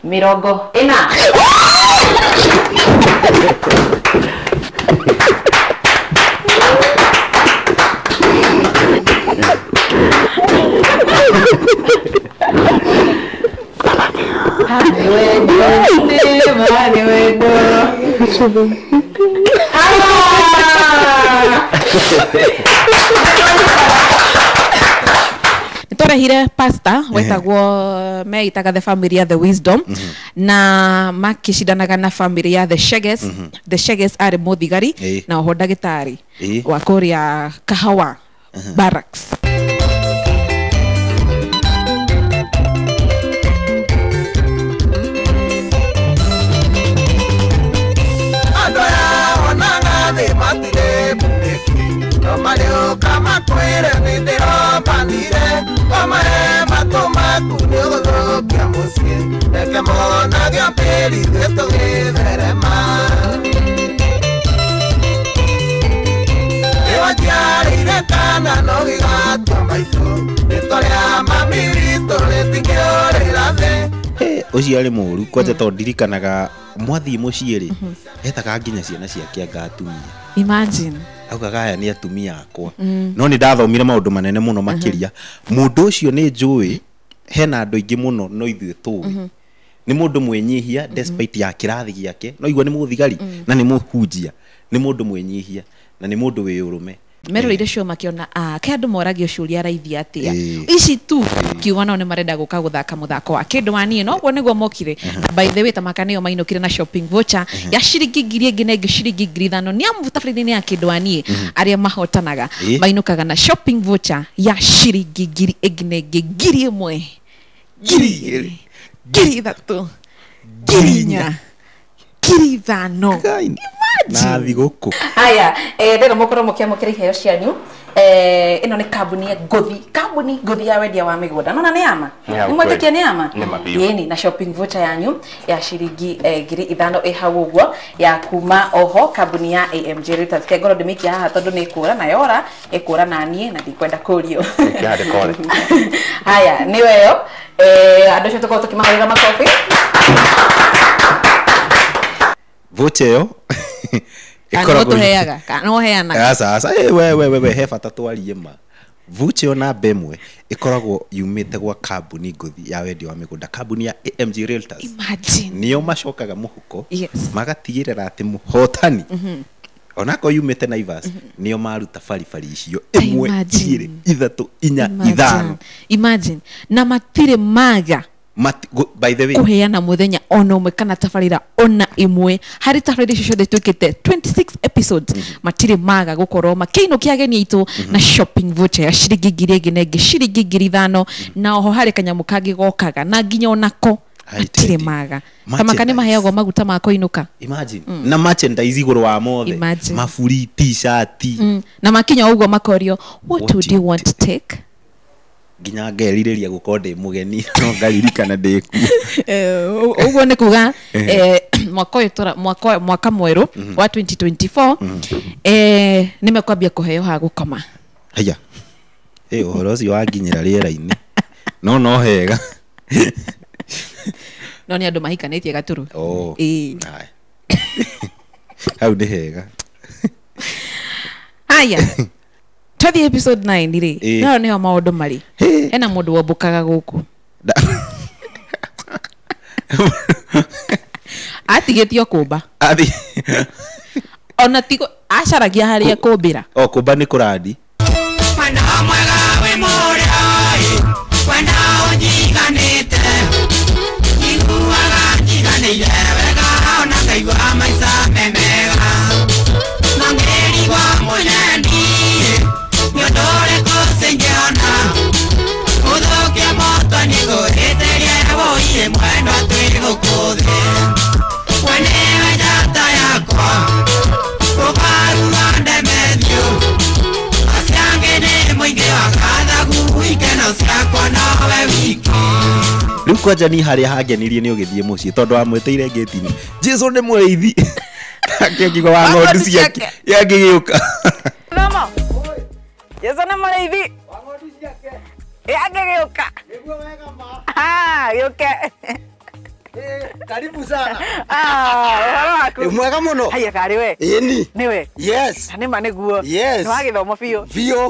40. Nĩtwarehire pastor wetagwo meitaga the family ya the wisdom na makĩcindanaga na family ya the Sheges. The Sheges arĩ mũthigari na oho ndagĩtarĩ wa kũrĩa Kahawa Barracks. Ũcio arĩ mũru kwanja tondũ ndirikanaga mwathiĩ mũciĩ rĩ etaga nginya ciana ciake anga atumia. Imagine. Augaga aya nĩ atumia akwa. No nĩ ndathomire maũndũ manene mũno makĩria. Mũndũ ũcio nĩ njũĩ hena andũ aingĩ mũno no ithuĩ tũĩ. Nĩ mũndũ mwĩnyihia despite ya kĩrathi gĩake no igua nĩ mũthigari na nĩ mũhunjia. Nĩ mũndũ mwĩnyihia na nĩ mũndũ wĩ ũrũme. Meroreire show makiona ke andũ moragio ciũria raithi atĩa ici tu kiuga nao nĩ marenda gũka gũthaka mũthako wa kĩndũ wa niĩ no ũguo nĩguo mokire. Na by the way tamaka nĩo mainũkire na shopping voucher ya ciringi 1000 ĩngĩ na ĩngĩ ciringi 5000 nĩ amu tabarĩra-inĩ ya kĩndũ wa niĩ arĩa mahotanaga mainũkaga na shopping voucher ya ciringi 1000 ĩngĩ na ĩngĩ 1000, 2000, 3000, 4000, 5000. Na thigũkũ. Haya, ndĩrenda mũkorwo mũkĩamũkĩra iheo cianyu. Ĩno nĩ kambuni ya Ngũthi, kambuni Ngũthi ya wendia wa mĩgũnda. Nona nĩ ama? Nĩ mwetĩkia nĩ ama? Ĩni na shopping voucher yanyu ya ciringi 5000 ĩ hau ũguo ya kuma oho kambuni ya AMG Realtors. Ke ngorwo ndĩmĩikia haha tondũ nĩ ĩkũra na yora, ĩkũra na niĩ na ndikwenda kũrio. Haya, nĩyo ĩyo. Andũ acio tũkorwo tũkĩmahũrĩra makobi. Voucher ĩyo ĩkoragwo tũheaga kana ũheanaga? Aca aca, we he bata twarie ma. Voucher ĩyo namba ĩmwe ĩkoragwo yumĩte gwa kambuni ngũthi ya wendia wa mĩgũnda, kambuni ya AMG Realtors. Imagine. Nĩo macokaga mũhuko, Yes. magatigĩrĩra atĩ mũhotani onako yumĩte Naivas, nĩo maruta baribari icio ĩmwe, Imagine. igĩrĩ, ithatũ, inya, ithano. Imagine. Na matirĩ maga By the way, kuheana muthenya ona ũmwe kana tabarĩra ona ĩmwe harĩ tabarĩra icio ciothe twĩkĩte 26 episodes, matirĩ maga gũkorwo makĩinũkia ageni aitũ na shopping voucher ya ciringi 1,000 na ĩngĩ ciringi 5,000, na oho harĩ kanyamũ kangĩ gokaga na nginya onako matirĩ maga. Kamaka nĩ maheagwo maguta ma kũinũka. Imagine. Na merchandise igũrũ wa mothe. Imagine. Maburi, t-shirt. Na makinya ũguo makorio, what would you want to take? Nginya ngerirĩria gũkorwo ndĩ mũgeni no ngaririkana ndĩ kuo. Ũguo nĩ kuga mwaka ũyũ mwaka mwerũ wa 2024 nĩ mekwambia kũheo ha gũkoma. Haya. Ũhoro ũcio wanginyĩra rĩera-inĩ. No hega. No nĩ andũ mahikanĩtie gaturu. Oh. Hau nĩ hega. Haya. Twathi episode 9 rĩ. No nĩho maũndũ marĩ. Hena mũndũ wombũkaga gũkũ. Atigĩtio kũmba. Ona tigo acaragia harĩa kũmbĩra. O kũmba nĩ kũrandi. Mwena mwega wĩ mũrĩai, mwena ũnjiganĩte, njiguaga njiganĩire wega, ona ngaigua maica me mega. Na ngĩrigwo mũnyendi, nĩ ũndũ ũrĩkũ cingĩona, ũthũkie moto nĩngũhĩtĩrie wũiye mwendwa twĩ gũkũ thĩ. We nĩwe njata yakwa, ũkarura ndemethio, acio angĩ nĩ mũingĩ wa gathagu, ikeno ciakwa nowe wiki. Rĩu kwanja ni harĩa hangenirie nĩ ũgĩthiĩ mũciĩ tondũ wamwĩtĩire ngĩti-inĩ. Jesu nĩ mũrĩithi. Nake akiuga wa ng'ondu ciake yangĩgĩũka. Thomo. Jesu nĩ mũrĩithi. Yangĩgĩũka. Ah, gĩũke. Karibu sana. Ũhoro waku? Mwega mũno. Haya karĩ we. Ĩni. Nĩwe. Yes. Na nĩma nĩguo. Yes. Nĩ wagĩthomo biũ. Biũ.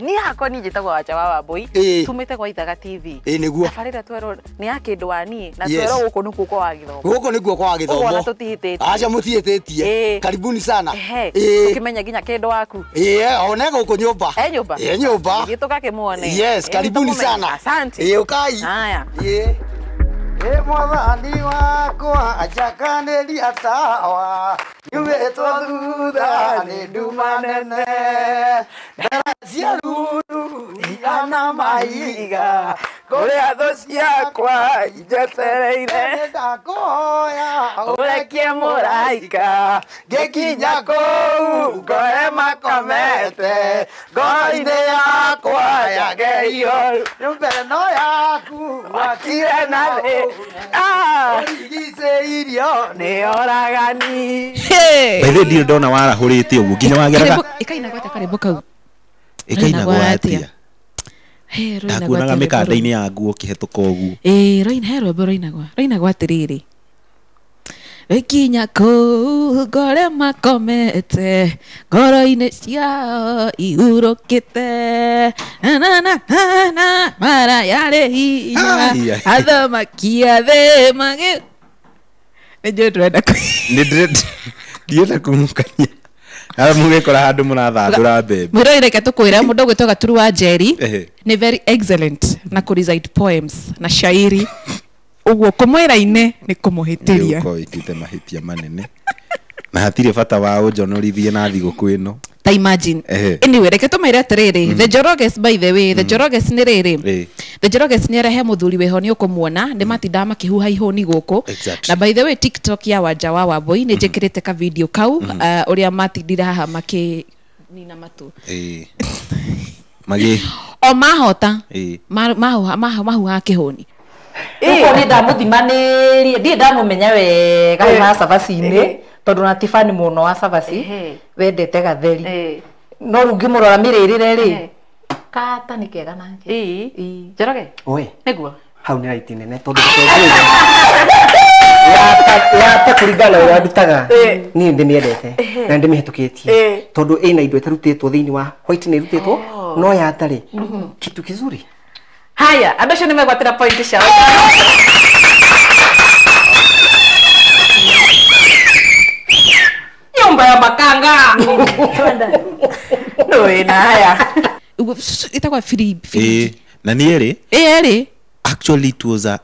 Niĩ hakwa niĩ njĩtagwo Wacha wa Wambũi. Tumĩte gwa Ithaga TV. Ĩĩ nĩguo. Tabarĩra twerwo nĩ ya kĩndũ wa niĩ na Yes. twerwo gũkũ nĩkuo kwa gĩthomo. Gũkũ nĩkuo kwa gĩthomo. Ũguo ona tũtihĩtĩtie. Aca mũtihĩtĩtie. Karibuni sana. Ĩĩ. Ũkĩmenya nginya kĩndũ waku. Ĩĩ, one gũkũ nyũmba. E nyũmba. Ĩ nyũmba. Gĩthiĩ tũgakĩmuone. Yes, karibuni sana. Asante. Ĩĩ ũkai. Haya. Ĩĩ. Ĩ mwathani wakwa njakanĩria tawa nyumĩtwo thutha nĩ nduma nene ndara cia ruru igana mahiga kũrĩa thũ ciakwa injetereire ndakũhoya ũrekie mũraika ngĩkinya kũu ngore makomete ngoro-inĩ yakwa yagerio nyũmba ĩno yaku wakire na thĩ ũrigicĩirio nĩ oragani. By the way ndirĩ ndona warahũrĩte ũguo nginya wageraga. Ĩkainagwo atĩa karĩmbo kau? Ĩkainagwo atĩa? Ndakuonaga mĩkanda-inĩ ya nguo ũkĩhetũka ũguo. Ĩĩ, he rwĩmbo rũinagwo. Rũinagwo atĩrĩrĩ. Gĩkinya kũu ngore makomete ngoro-inĩ ciao ihurũkĩte na na na na mara yarĩ hinya athamaki a thĩ magĩ nĩ njũĩ ndĩrenda Ndienda kũmũkania. Mũgĩkora handũ mũrathandũra mbembe. Mwĩrorere reke tũkwĩre mũndũ ũgwĩtwo Gaturu wa Njeri nĩ very excellent na kũ recite poems na shairi ũguo kũmwĩra-inĩ nĩ kũmũhĩtĩria. Nĩũkorwo wĩkĩte mahĩtia manene na hatirĩ bata wa ũnjonorithie na thigũkũ ĩno. Ta imagine. Anyway, reke tũmere atĩrĩrĩ, the Njoroges, by the way, the Njoroges nĩ rĩrĩ. The Njoroges nĩ arehe mũthuri wĩho nĩ ũkũmuona nĩ matindaga makĩhuha ihũni gũkũ. Na by the way TikTok ya Wanja wa Wambũi nĩ njĩkĩrĩte ka video kau ũrĩa matindire haha makĩnina matũ. Magĩ o mahota mahuha kĩhũni. Rĩu nĩ ndamũthimanĩrie ndirĩ ndamũmenya wega ha cabaci-inĩ tondũ na ti fan mũno wa cabaci wendete gatheri no rĩu ngĩmũrora mĩrĩrĩre rĩ kata nĩ kega nake. Njoroge Oi. Nĩguo hau nĩ raiti nene tondũ yata kũringana na ũrĩa andutaga niĩ ndĩmĩendete na ndĩmĩhetũkĩtie tondũ ĩna indo ĩtarutĩtwo thĩinĩ wa white nĩ ĩrutĩtwo No yatarĩ kitu kizuri. Haya, andũ acio nĩ megwatĩra point ciao. Nyumba ya makanga. Ndũĩ na haya. Ĩtagwo free. Na niĩ rĩ? Ĩĩ rĩ. Actually it was a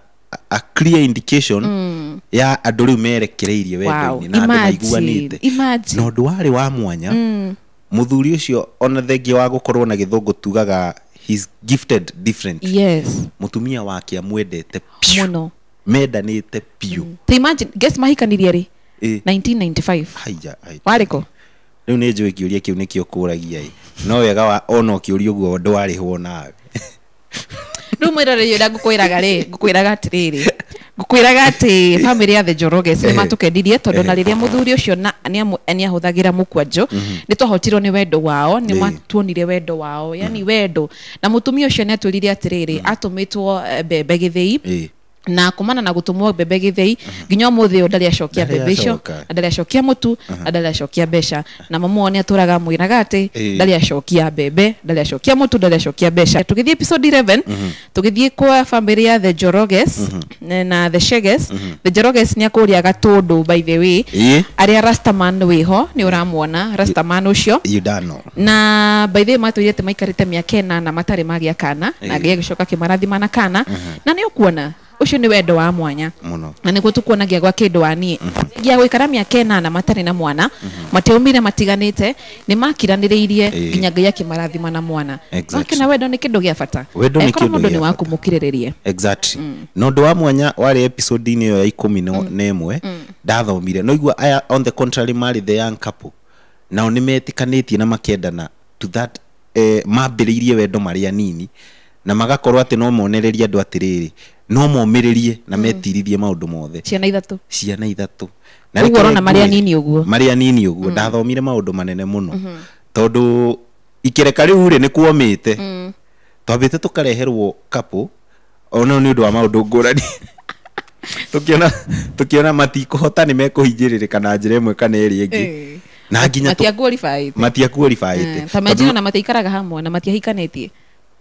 clear indication ya andũ rĩu merekereirie wendo-inĩ na andũ maiguanĩte. Na ũndũ warĩ wa mwanya, mũthuri ũcio ona thengia wa gũkorwo na gĩthũngũ tugaga he's gifted different. Yes. Mũtumia wake amwendete piũ. Mũno. Mendanĩte piũ. Ta imagine, guess mahikanirie rĩ? 1995. Haiya. Warĩ kũ? Rĩu nĩ njũĩ kĩũria kĩu nĩkĩo kũragia ĩ. No wega wa ona ũkĩũria ũguo ndwarĩhwo nawe. Rĩu mwĩroreri ũrĩa ngũkwĩraga rĩ, ngũkwĩraga atĩrĩrĩ. Ngũkwĩraga atĩ family ya the Njoroges nĩ matũkendirie tondũ na rĩrĩa mũthuri ũcio nĩ ahũthagĩra mũkwanjũ, nĩ twahotirwo nĩ wendo wao, nĩ matuonire wendo wao, yani wendo. Na mũtumia ũcio nĩ atwĩrire atĩrĩrĩ, atũmĩtwo mbembe gĩthĩi. Na kumana na gũtũmwo mbembe gĩthĩi nginya ũmũthĩ ũyũ ndarĩ acokia mbembe icio, na ndarĩ acokia mũtu, na ndarĩ acokia mbeca. Na mamu wao nĩ atũraga amwĩraga atĩ ndarĩ acokia mbembe, ndarĩ acokia mũtu, ndarĩ acokia mbeca. Tũgĩthiĩ episode 11, tũgĩthiĩ kwa family ya the Njoroges na the Sheges. The Njoroges nĩ akũrĩa Gatũndũ, by the way, arĩa Rastaman wĩho nĩ ũramuona Rastaman ũcio. You don't know. Na by the way matwĩrire atĩ maikarĩte mĩaka 8 matarĩ magĩa kana, na Ngai agĩcoka akĩmarathima na kana, na nĩ ũkuona ũcio nĩ wendo wa mwanya na nĩguo tũkuonagia gwa kĩndũ wa niĩ gia gũikara mĩaka 8 matarĩ na mwana, matiaumire matiganĩte, nĩ makiranĩrĩirie nginya Ngai akĩmarathima na mwana. Wakĩona wendo nĩ kĩndũ gĩa bata. Angĩkorwo mũndũ nĩ waku mũkirĩrĩrie. Exactly. Na ũndũ wa mwanya warĩ episode-inĩ ĩyo ya 11 ndathomire no igua aya on the contrary marĩ the young couple, nao nĩ metĩkanĩtie na makendana to that mambĩrĩirie wendo marĩ anini na magakorwo atĩ no monererie andũ atĩrĩrĩ, no momĩrĩrie na metirithie maũndũ mothe. Ciana ithatũ. Ciana ithatũ. Ũguo ũrona marĩ anini ũguo. Marĩ anini ũguo. Ndathomire maũndũ manene mũno. Tondũ ikereka rĩu rĩ nĩ kuomĩte. Twambĩte tũkareherwo couple ona nĩ ũndũ wa maũndũ ngũrani. Tũkĩona matikũhota nĩ mekũhinyĩrĩrĩka na njĩra ĩmwe kana ĩrĩa ĩngĩ. Na nginya matiaqualifyĩte. Ta imagine ona matiikaraga hamwe na matiahikanĩtie.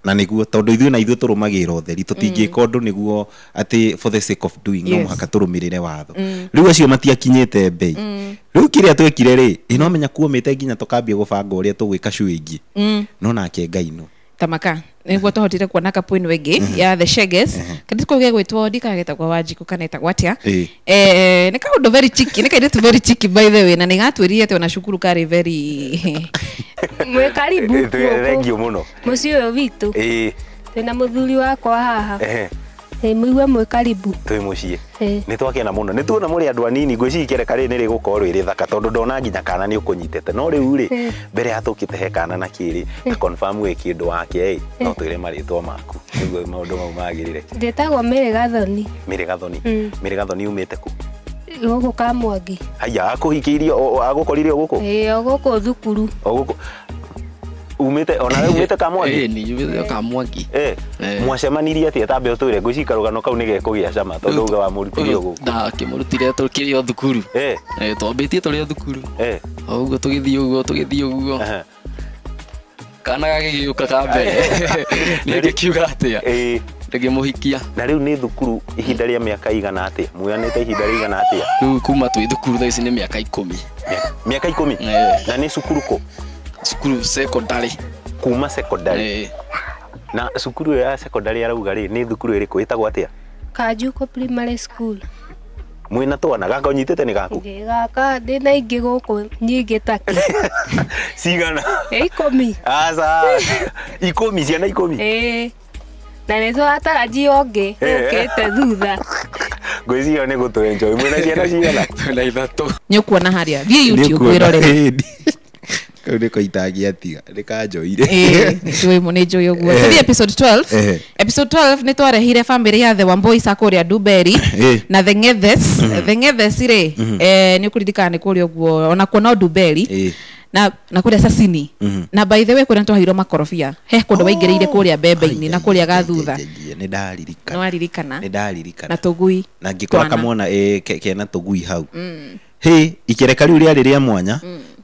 Na nĩguo tondũ ithuĩ na ithuĩ tũrũmagĩrĩra ũtheri, tũtingĩka ũndũ nĩguo atĩ for the sake of doing, no mũhaka tũrũmĩrĩre watho. Rĩu acio matiakinyĩte mbei. Rĩu kĩrĩa twekire rĩ, ĩ no menya kuomĩte nginya tũkambia gũbanga ũrĩa tũgwĩka show ĩngĩ. No nake Ngai no tamaka nĩguo tũhotire kuona couple ĩno ĩngĩ ya the Sheges. Kairĩtu kau gegwĩtwo ndikagetagwo Wanjikũ kana etagwo atĩa. Nĩ kaũndũ very cheeky, nĩ kairĩtu very cheeky by the way, na nĩ gatwĩrire atĩ ona cukuru karĩ very Mwĩ karibu. Thank you mũno. Mũciĩ ũyũ witũ. Twĩna mũthuri wakwa haha. Mũigue mwĩ karibu. Twĩ mũciĩ. Nĩ twakena mũno. Nĩ tuona mũrĩ andũ anini, ngwĩciria ikereka rĩrĩ nĩ rĩgũkorwo rĩ rĩthaka tondũ ndona nginya kana nĩ ũkũnyitĩte. No rĩu rĩ, mbere ya tũkĩte he kana na kĩrĩ, na confirm wĩ kĩndũ wake ĩ, no twĩre marĩtwa maku nĩguo maũndũ mau magĩrĩre. Ndĩtagwo Mary Gathoni. Mary Gathoni. Mary Gathoni umĩte kũ? Gũkũ Kamwangi. Haiya, akũhikĩirio, agũkorire o gũkũ? Ĩĩ, o gũkũ thukuru. O gũkũ. Umĩte ona we umĩte Kamwangi? Ĩĩ, nĩ umĩte Kamwangi. Mwacemanirie atĩa? Tambe ũtwĩre, ngwĩciria karũgano kau nĩ gekũgĩa cama tondũ uga wamũrutire o gũkũ. Ndakĩmũrutire tũkĩrĩ o thukuru. Twambĩtie tũrĩ o thukuru. O ũguo tũgĩthiĩ ũguo tũgĩthiĩ ũguo. Kana gagĩgĩũka ka mbere. Nĩ ngĩkiuga atĩa? Ngĩmũhikia. Na rĩu nĩ thukuru ihinda rĩa mĩaka igana atĩa? Muoyanĩte ihinda rĩigana atĩa? Rĩu kuma twĩ thukuru thaa ici nĩ mĩaka 10. Mĩaka 10? Na nĩ cukuru kũ? Cukuru secondary. Kuma secondary. Na cukuru ya secondary arauga rĩ nĩ thukuru ĩrĩkũ ĩtagwo atĩa? Kanjuko Primary School. Mwĩna twana gaka ũnyitĩte nĩ gaku? Ndĩ gaka ndĩna ingĩ gũkũ nyingĩ take. Cigana? 10. Aca. 10 ciana 10? Ĩĩ. Na nĩ tũratarajia ũngĩ ũkĩte thutha. Ngwĩciria nĩ gũtũ enjoy. Mwĩna ciana cigana? Twĩna 3. Nĩ ũkuona harĩa. Thiĩ YouTube wĩrorere. Kau nĩko itangĩatiga, nĩkanjoire. Nĩ njũĩ ũguo. Tũthiĩ episode 12. Episode 12 nĩ twarehire family ya the Wambois a kũrĩa Nduberi na the Ngethes. The Ngethes rĩ, nĩ ũkũririkana nĩ kũrĩa ũguo onakuo no Nduberi. Na kũrĩa Sasini. Na by the way kũrĩa nĩtwaheirwo makorobia. He kũndũ waingĩrĩire kũrĩa mbembe-inĩ na kũrĩa gathutha. Nĩ ndaririkana. Nĩ waririkana? Nĩ ndaririkana. Na tũgui. Na ngĩkora kamwana kena tũgui hau. Hĩ, ikereka rĩu rĩarĩ rĩa mwanya.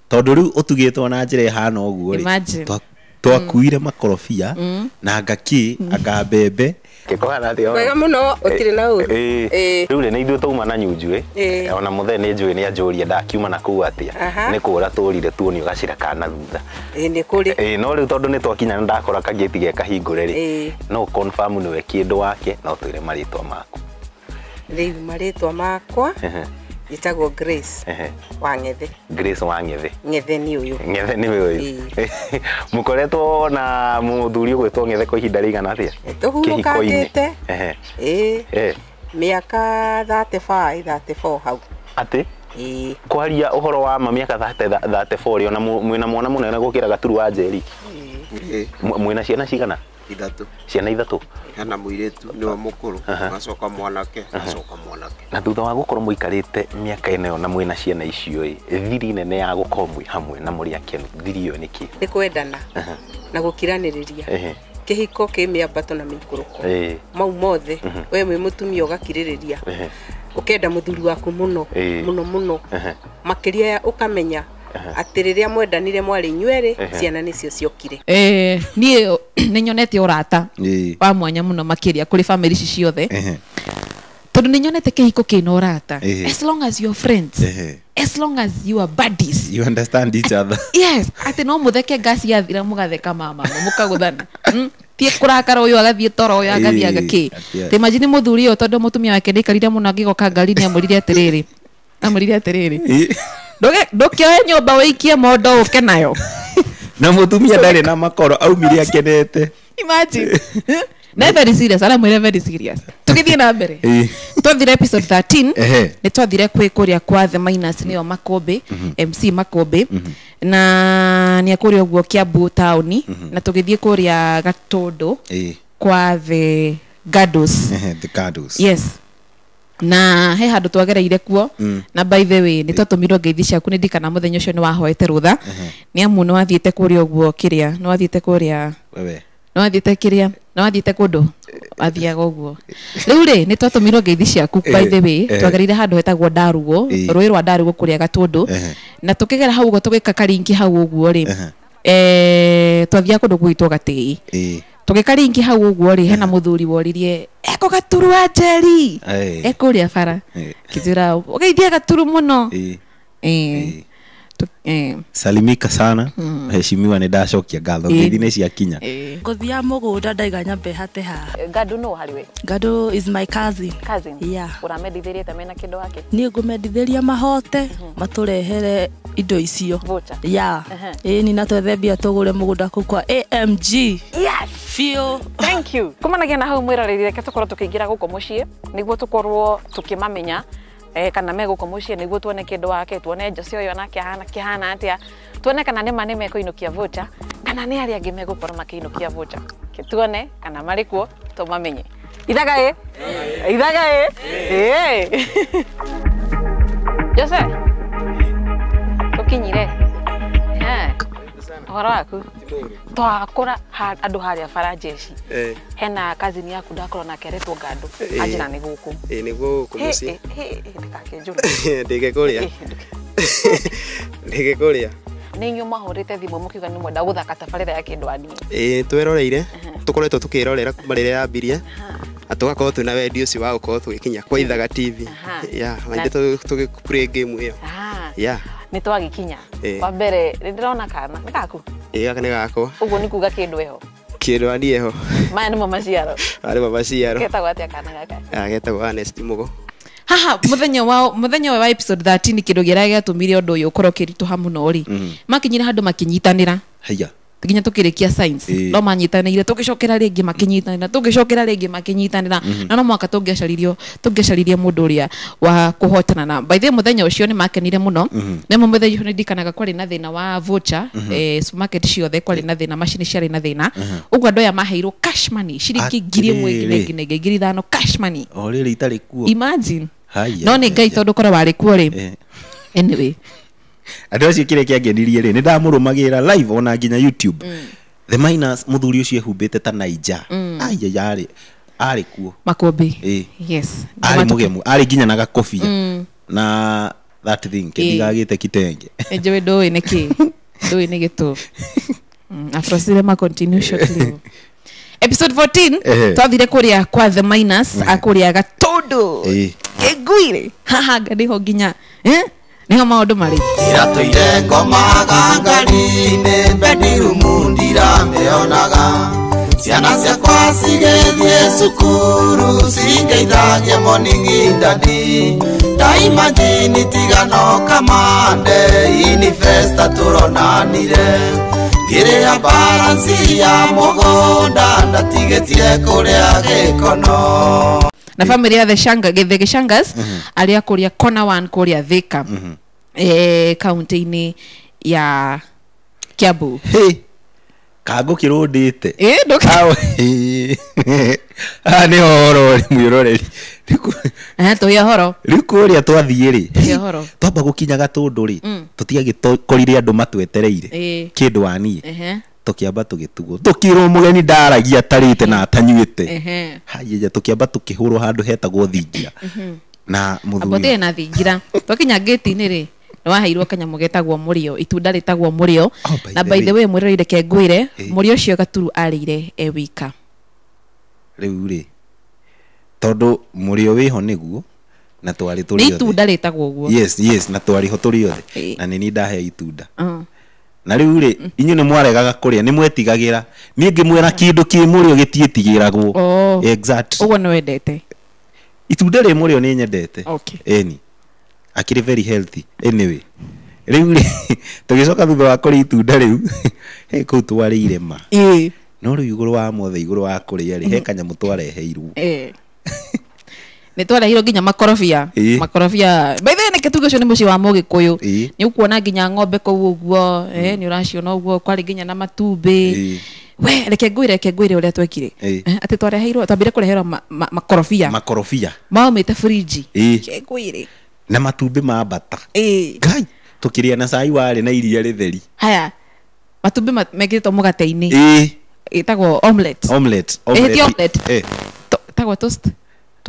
Tondũ rĩu ũtugĩtwo na njĩra ĩhana ũguo rĩ, Twakuire makorobia na ngaki anga mbembe. Wega muno utire na uru. Riu ri ni ithuĩ twauma na Nyunjue ona mũthee nĩ njũĩ nĩ anjũria ndakiuma na kũu atĩa nĩ kũra tũrire tuonio gacĩra ka na thutha. Nĩ kũrĩ. No rĩu tondũ nĩ twakinya nĩ ndakora kagĩti ge kahingũre rĩ no confirm nĩwe kĩndũ wake no twĩre marĩtwa maku. Rĩu marĩtwa makwa njĩtagwo Grace wa Ng'ethe. Grace wa Ng'ethe. Ng'ethe nĩ ũyũ. Ng'ethe nĩ ũyũ. Mũkoretwo na mũthuri ũgwĩtwo Ng'ethe kwa ihinda rĩigana atĩa? Tũhurũkangĩte. Mĩaka 35 34 hau. Atĩ? Kwaria ũhoro wa ma mĩaka 34 rĩ ona mwĩna mwana mũnene gũkĩra Gaturu wa Njeri. Mwĩna ciana cigana? Ithatũ. Ciana ithatũ. Hena mũirĩtu nĩwe mũkũrũ, agacoka mwanake, agacoka mwanake. Na thutha wa gũkorwo mũikarĩte mĩaka ĩno na mwĩna ciana icio ĩ, thiri nene ya gũkorwo mwĩ hamwe na mũrĩ akenu, thiri ĩyo nĩ kĩ? Nĩ kwendana na gũkiranĩrĩria. Kĩhiko kĩ mĩambato na mĩikũrũko. Mau mothe we mwĩ mũtumia ũgakirĩrĩria. Ũkenda mũthuri waku mũno mũno mũno. Makĩria ũkamenya atĩ rĩrĩa mwendanire mwarĩ inyuerĩ ciana nĩcio ciokire. Niĩ nĩ nyonete ũrata wa mwanya mũno makĩria kũrĩ family ici ciothe tondũ nĩ nyonete kĩhiko kĩna ũrata. As long as you're friends, as long as you are buddies, you understand each other. Yes, atĩ no mũtheke ngasi yathira mũgatheka mama mũkagũthana. Tie kũrakara ũyũ agathiĩ toro ũyũ agathiĩ agakĩ. Te imagine mũthuri ũyũ tondũ mũtumia wake ndaikarire mũno agĩgoka ngari-inĩ amwĩrire atĩrĩrĩ ndũkĩoe nyũmba wĩikie mondo ũke nayo. Na mũtumia ndarĩ na makoro aumire akenete. Imagine. Na very serious, aramwĩra very serious. Tũgĩthiĩ na mbere. Twathire episode 13 nĩ twathire kwĩ kũrĩa kwa The Minus nĩyo Makũmbĩ, MC Makũmbĩ, na nĩ kũrĩa ũguo Kiambu taũni, na tũgĩthiĩ kũrĩa Gatũndũ kwa The Gados. The Gados. Yes. Na he handũ twagereire kuo na by the way nĩ twatũmirwo ngeithi ciaku nĩ ndikana mũthenya ũcio nĩ wahoete rũtha nĩ amu nĩ wathiĩte kũrĩa ũguo kĩrĩa nĩ wathiĩte kũrĩa nĩ wathiĩte kĩrĩa nĩ wathiĩte kũndũ wathiaga ũguo rĩu rĩ nĩ twatũmirwo ngeithi ciaku by the way twagereire handũ hetagwo Ndarugo rũĩ rwa Ndarugo kũrĩa Gatũndũ na tũkĩgera hau ũguo tũgĩka karingi hau ũguo rĩ twathiaga kũndũ gwĩtwo Gatĩi tũgĩkaringi hau ũguo rĩ hena mũthuri woririe eko Gaturu wa Njeri ekũrĩa bara kĩnjĩra ũgeithie Gaturu mũno. Salimika sana mheshimiwa nĩ ndacokia ngatho ngeithi nĩ ciakinya. Ngũthi ya mũgũnda ndaiga nyambe hate haha. Ngandũ nũ harĩ we? Ngandũ is my cousin. Cousin? Yeah. Ũramendithĩria ta mena kĩndũ wake? Niĩ ngũmendithĩria mahote matũrehere indo icio. Yeah. Ĩni na twethe mbia tũgũre mũgũnda kũu kwa AMG. Yes. Feel. Thank you. Kumanagia na hau mwĩroreri reke tũkorwo tũkĩingĩra gũkũ mũciĩ nĩguo tũkorwo tũkĩmamenya kana me gũkũ mũciĩ nĩguo tuone kĩndũ wake tuone Jose ũyũ onake ahana kĩhana atĩa tuone kana nĩ ma nĩ mekũinũkia voucher kana nĩ arĩa angĩ megũkorwo makĩinũkia voucher tuone kana marĩ kuo tũmamenye. Ithaga ĩ ithaga ĩ Jose tũkinyire ũhoro waku twakora andũ harĩa bara jeshi hena cousin yaku ndakorwo nake aretwo Ngandũ anjĩra nĩ gũkũ. Nĩ gũkũ mũciĩ. Ndĩgakĩnjũre. Ndĩgĩkũrĩa. Ndĩgĩkũrĩa. Nĩ inyuĩ mwahũrĩte thimũ mũkiuga nĩ mwenda gũthaka tabarĩra ya kĩndũ aniĩ. Tweroreire tũkoretwo tũkĩrorera kuma rĩrĩa yambirie na tũgakorwo twĩna wendi ũcio wa gũkorwo tũgĩkinya kwa Ithaga TV. Yeah, na ithuĩ tũgĩ play game ĩyo. Yeah. Nĩ twagĩkinya. Wa mbere nĩ ndĩrona kana nĩ gaku? Gaka nĩ gakwa. Ũguo nĩ kuga kĩndũ ĩho. Kĩndũ aniĩ ho. Maya nĩmo maciaro. Maya nĩmo maciaro. Getagwo atĩa kana gaka? Getagwo Ernest Mugo. Haha mũthenya wa episode 13 kĩndũ kĩrĩa gĩatũmire ũndũ ũyũ ũkorwo ũkĩritũha mũno rĩ makinyire handũ makĩnyitanĩra. Haiya. Nginya tũkĩrĩkia science no manyitanĩire tũgĩcokera rĩngĩ makĩnyitanĩra tũgĩcokera rĩngĩ makĩnyitanĩra na no mwaka tũngĩacaririe mũndũ ũrĩa wa kũhotana na by the way mũthenya ũcio nĩ makenire mũno nĩmo mũthenya ũcio nĩ ndikanaga kwarĩ na thĩna wa voucher supermarket ciothe kwarĩ na thĩna macini ciarĩ na thĩna ũguo andũ aya maheirwo cash money ciringi 1000 nginya 5000 cash money o rĩrĩ itarĩ kuo imagine no nĩ Ngai tondũ korwo warĩ kuo rĩ anyway andũ acio kĩrĩa kĩangenirie rĩ nĩ ndamũrũmagĩrĩra live ona nginya YouTube The Minus mũthuri ũcio ehumbĩte ta Naija aiya arĩ kuo Makũmbĩ. Yes, arĩ mũgemu arĩ nginya na gakobia na that thing kĩndigagĩte kitenge njũĩ ndũĩ nĩ kĩ ndũĩ nĩ gĩtũ Afro Cinema continue shortly. Episode 14 twathire kuria kwa The Minus akuria Gatundu. Kĩnguire haha nganiho nginya niho maundu mari. Iratuire ngomaga ngari-inĩ bedroom ndiramĩonaga. Ciana ciakwa cigĩthiĩ cukuru cingeithagia morning daddy. Ndaimagine tigano kamande inifesta turonanire. Ngĩrĩha balance ya mũgũnda ndatigĩtie kũrĩa gĩkono. Na family ya The Shanga, The Gishangas aria kuria Kona 1 kuria Thika kaunti-inĩ ya Kiambu. Hey, kago kirundite nĩ horo mwĩroreri. Tũhia horo rĩu kũrĩa twathiĩ rĩ twamba gũkinya Gatũndũ rĩ tũtiagĩkorire andũ matwetereire kĩndũ waniĩ tũkĩamba tũgĩtugwo tũkĩrwo mũgeni ndaragia atarĩte na atanyuĩte haiya tũkĩamba tũkĩhũrwo handũ hetagwo thingira na mũthuri Abote na thingira twakinya gate-inĩ rĩ nĩwaheirwo kanyamũ getagwo mũrĩo itunda rĩtagwo mũrĩo na by the way mwĩroreri reke ngwĩre mũrĩo ũcio Gaturu arĩire e wika. Rĩu rĩ tondũ mũrĩo wĩho nĩguo na twarĩ tũrĩ othe nĩ itunda rĩtagwo ũguo. Yes yes na twarĩ ho tũrĩ othe na nĩ niĩ ndaheo itunda. Na rĩu rĩ inyuĩ nĩ mwaregaga kũrĩa nĩ mwetigagĩra niĩ ngĩmwĩra kĩndũ kĩ mũrĩo gĩtiĩtigĩragwo. Exactly. Ũguo nĩ wendete itunda rĩ mũrĩo nĩ nyendete. Ĩni akiri very healthy anyway. Rĩu rĩ tũgĩcoka thutha wa kũrĩa itunda rĩu kũu twarĩire ma no rĩu igũrũ wa mothe igũrũ wa kũrĩa rĩ he kanyamũ twareheirwo. Nĩ twareheirwo nginya makorobia makorobia by the way nĩ kĩtugo ũcio nĩ mũciĩ wa Mũgĩkũyũ nĩ ũkuona nginya ng'ombe kũu ũguo nĩ ũraciona ũguo kwarĩ nginya na matumbĩ. We reke ngwĩre ũrĩa twekire atĩ twareheirwo twambire kũreherwo makorobia makorobia maumĩte fridge kĩngwĩre na matumbĩ ma mbata. Ngai tũkĩrĩa na cai warĩ na iria rĩtheri. Haya matumbĩ mekĩrĩtwo mũgate-inĩ ĩtagwo omelette. Omelette ti omelette ĩtagwo toast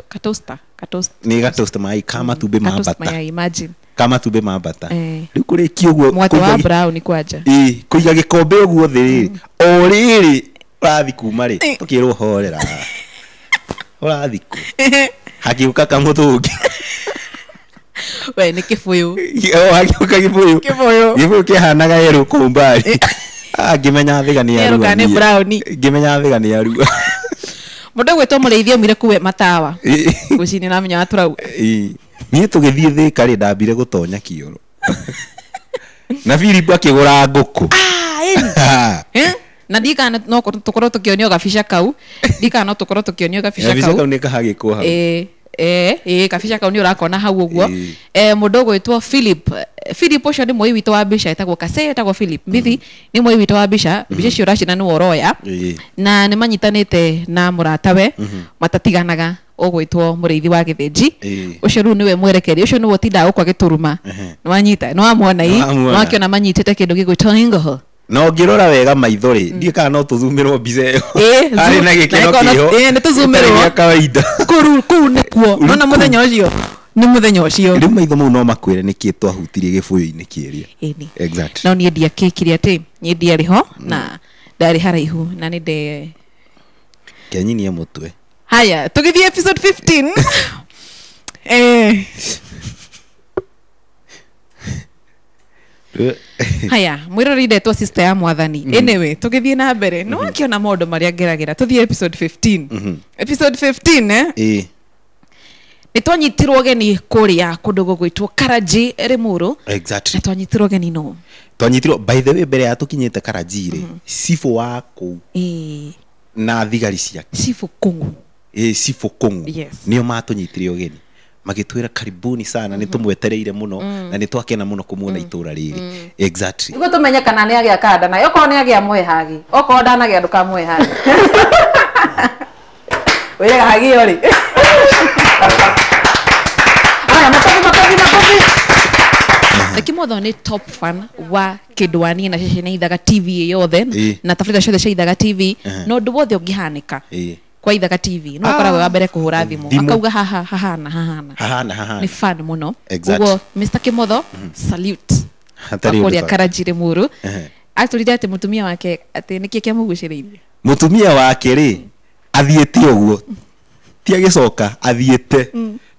katoaster katoast nĩ gatoast mai ka matumbĩ ma mbata. Imagine ka matumbĩ ma mbata rĩu kũrĩkia ũguo mũgate wa brown kwanja kũiga gĩkombe ũguo thĩ rĩ o rĩrĩ ũrathi kuma rĩ tũkĩrwo horera ũrathi kũ hakiuka kamũthũngĩ. We nĩ kĩbũyũ. Hakiuka kĩbũyũ kĩbũyũ kĩhanaga yerũ kũu mbari. Ngĩmenya thiga nĩ arua nĩ brown ngĩmenya thiga nĩ arua. Mũndũ gwĩtwo mũrĩithi aumire kuwe matawa ngwĩciria nĩramenya wa tũrauga. Niĩ tũgĩthiĩ Thĩka rĩ ndambire gũtonya kĩoro na Philip akĩgũra ngũkũ. Na ndikana no tũkorwo tũkĩonio gabica kau ndikana no tũkorwo tũkĩonio gabica kau nĩ kahagĩkwo hau. Kabica kau nĩ ũrakona hau ũguo. Mũndũ ũgwĩtwo Philip Philip ũcio nĩ mũi witũ wa mbica etagwo Kase etagwo Philip Mbithi nĩ mũi witũ wa mbica mbica icio ũracina nĩ ũroya na nĩ manyitanĩte na mũratawe matatiganaga ũgwĩtwo mũrĩithi wa Gĩthĩnji ũcio rĩu nĩwe mwerekeri ũcio nĩwe ũtindaga gũkũ agĩtũruma nĩwanyita nĩwamwona ii nĩwakĩona manyitĩte kĩndũ gĩgwĩtwo ingoho. Na ũngĩrora wega maitho rĩ ndiĩ kana no tũzumĩrwo mbica ĩyo arĩ na gĩkeno kĩho nĩ tũzumĩrwo kawaida kũu nĩkuo nona mũthenya ũcio nĩ mũthenya ũcio rĩu maitho mau no makwĩre nĩkĩ twahutirie gĩbũyũ-inĩ kĩrĩa. Exactly. No niĩ ndiakĩkire atĩ niĩ ndiarĩ ho na ndarĩ haraihu na nĩ nde kenyinie mũtwe. Haya tũgĩthiĩ episode 15 Haya mwĩroreri ndetwo sister ya mwathani. Anyway tũgĩthiĩ na mbere no akĩona maũndũ marĩa ngeragĩra tũthiĩ episode 15. Episode 15 nĩ twanyitirwo geni kũrĩa kũndũ gũgwĩtwo Karanji Limuru. Exactly. Na twanyitirwo geni no twanyitirwo by the way mbere ya tũkinyĩte Karanji rĩ cibũ wa kũu na thigari ciake cibũ Kũng'u cibũ Kũng'u nĩo matũnyitire ũgeni magĩtwĩra karibuni sana nĩ tũmwetereire mũno na nĩ twakena mũno kũmuona itũra rĩrĩ. Exactly. Nĩguo tũmenye kana nĩ agĩa kanda nayo okorwo nĩ agĩa mũhe hagi okorwo ndanagĩa ndũkamũhe hagi wĩrega hagi ĩyo rĩ. Aya makobi makobi makobi. Kimotho nĩ top fan wa Kĩndwani na ceceni Ithaga TV yothe na tabarĩra ciothe cia Ithaga TV no ũndũ wothe ũngĩhanĩka kwa Ithaga TV no akoragwo wa mbere kũhũra thimũ akauga haha hahana hahana hahana nĩ fan mũno. Ũguo Mr Kimotho salute kũrĩa Karanji Limuru. Atũrire atĩ mũtumia wake atĩ nĩkĩ kĩamũgucĩrĩirie. Mũtumia wake rĩ athiĩte ũguo ti agĩcoka athiĩte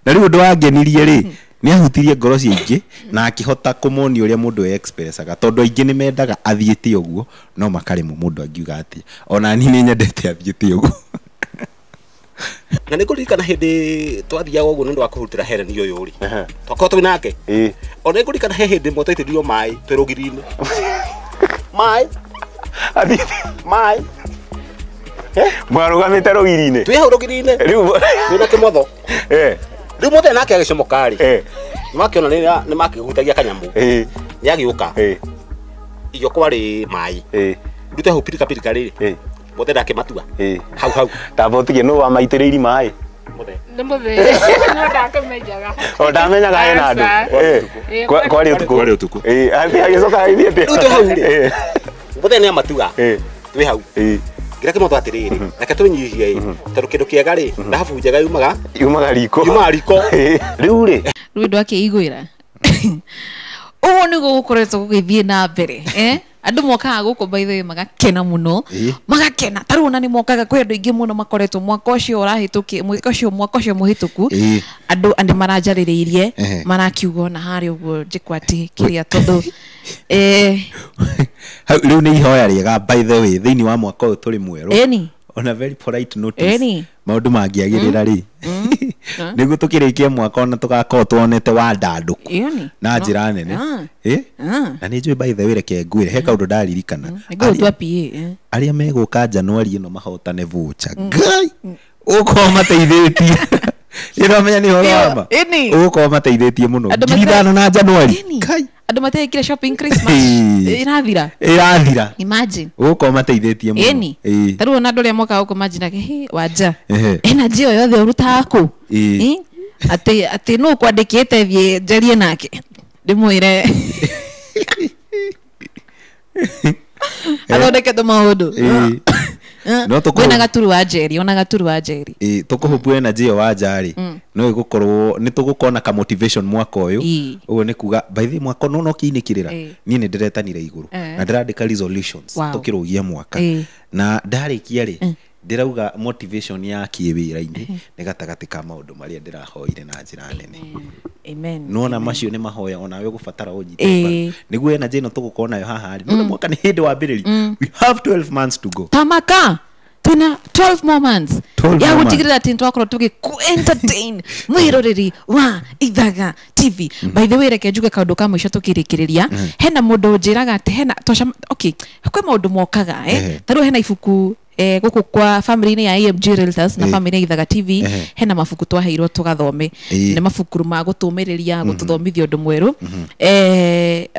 na rĩu ũndũ wangenirie rĩ nĩ ahutirie ngoro cia aingĩ na akĩhota kũmonia ũrĩa mũndũ expressaga tondũ aingĩ nĩ mendaga athiĩte ũguo no makaremwo mũndũ angiuga atĩa ona niĩ nĩ nyendete athiĩte ũguo. Na nĩ ngũririkana hĩndĩ twathiaga ũguo nĩ ũndũ wa kũhutĩra Helen ũyũ rĩ twakorwo twĩ nake ona nĩ ngũririkana he hĩndĩ ĩmwe twaitĩrĩirio maĩ twĩ rũgiri-inĩ maĩ maĩ mwarũgamĩte rũgiri-inĩ twĩ hau rũgiri-inĩ rĩu twĩna kĩmotho rĩu mũthenya nake agĩcomoka rĩ nĩmakĩona nĩmakĩhutagia kanyamũ nĩagĩũka iyo kwarĩ maĩ rĩu twĩ hau pirika pirika rĩ mũthenya akĩmatua hau hau tamba ũtige nũ wamaitĩrĩirie maĩ nĩ mũthee no ndakĩmenyaga o ndamenyaga hena andũ kwarĩ ũtukũ kwarĩ ũtukũ agĩcoka agĩthiĩ atĩa rĩu twĩ hau rĩ mũthenya nĩamatua twĩ hau ngira kĩmotho atĩrĩrĩ reke twĩnyihie tondũ kĩndũ kĩega rĩ thahabu njega yumaga riko rĩu rĩ rĩu andũ akĩiguĩra ũguo nĩguo gũkoretwo gũgĩthiĩ na mbere andũ mokaga gũkũ by the way magakena mũno magakena ta rĩu ona nĩ mokaga kwĩ andũ aingĩ mũno makoretwo mwaka ũcio ũrahĩtũki mwaka ũcio mũhĩtũku andũ nĩ maranjarĩrĩirie marakiuga ona harĩa ũguo njĩkwo atĩ kĩrĩa tondũ rĩu nĩ ihoya rĩega by the way thĩinĩ wa mwaka ũyũ tũrĩ mwerũ ĩni on a very polite notice maũndũ mangĩagĩrĩra rĩ nĩguo tũkĩrĩkie mwaka ona tũgakorwo tuonete wandandũku na njĩra nene na nĩ njũĩ by the way reke ngwĩre he kaũndũ ndaririkana arĩa megũka January ĩno mahotane voucher Ngai ũgũkorwo mateithĩtie ĩramenya nĩ ũhoro wa ma ũgũkorwo mateithĩtie mũno 5,000 na January Ngai andũ mateĩkire shopping Christmas ĩrathira imagine ũgũkorwo mateithĩtie mũno ĩni ta rĩu ona andũ arĩa mokaga gũkũ manjĩraga hĩ wanja energy ĩyo yothe ũrutaga kũ atĩ nũ ũkwandĩkĩte thiĩ njarie nake ndĩmwĩre athondeke tũmaũndũ kwĩna gaturu wa Njeri ona gaturu wa Njeri tũkũhũmbwo energy ĩyo wa nja rĩ no ĩgũkorwo nĩ tũgũkorwo na ka motivation mwaka ũyũ ũguo nĩ kuga by the way mwaka no kĩinĩkĩrĩra niĩ nĩ ndĩretanire igũrũ na ndĩrandĩka resolutions tũkĩrũgia mwaka na ndarĩkia rĩ ndĩrauga motivation ya kĩwĩra-inĩ nĩ gatagatĩ ka maũndũ marĩa ndĩrahoire na njĩra nene. Amen. Nona macio nĩ mahoya onawe ũgũbatara ũnyite nĩguo energy ĩno tũgũkorwo nayo haha rĩ nona mwaka nĩ hĩndĩ wambĩrĩria we have 12 months to go tamaka twina 12 more months ya gũtigĩrĩra atĩ nĩtwakorwo tũgĩ entertain mwĩroreri wa Ithaga TV. By the way reke njuge kaũndũ ka mũico tũkĩrĩkĩrĩria hena mũndũ ũnjĩraga atĩ hena okay kwĩ maũndũ mokaga ta rĩu hena ibuku gũkũ kwa family-inĩ ya AMG Realtors na family ya Ithaga TV hena mabuku twaheirwo tũgathome nĩ mabuku ma gũtũmĩrĩria gũtũthomithia ũndũ mwerũ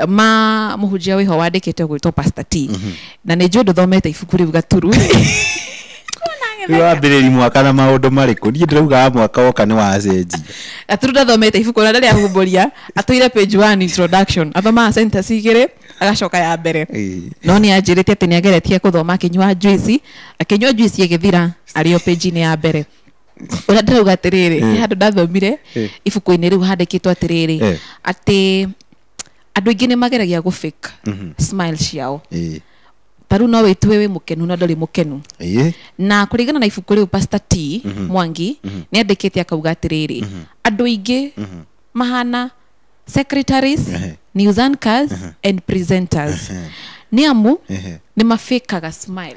ma mũhunjia wĩho wandĩkĩte gwĩtwo Pastor T na nĩ njũĩ ndũthomete ibuku rĩu gaturu wambĩrĩri mwaka na maũndũ marĩkũ niĩ ndĩraugaga mwaka woka nĩ wacenjia gaturu ndathomete ibuku na ndarĩ ahumbũria atũire page 1 introduction athomaga sentence igĩrĩ agacoka ya mbere no nĩ anjĩrĩte atĩ nĩ ageretie kũthoma akĩnyua juice ĩgĩthira arĩ o page-inĩ ya mbere ũrĩa ndĩrauga atĩrĩrĩ he handũ ndathomire ibuku-inĩ rĩu handĩkĩtwo atĩrĩrĩ atĩ andũ aingĩ nĩ mageragia gũ fake smile ciao ta rĩu no wĩtue wĩ mũkenu no ndũrĩ mũkenu na kũringana na ibuku rĩu Pastor T Mwangi nĩ andĩkĩte akauga atĩrĩrĩ andũ aingĩ mahana secretaries news anchors and presenters nĩ amu nĩ mafĩkaga smile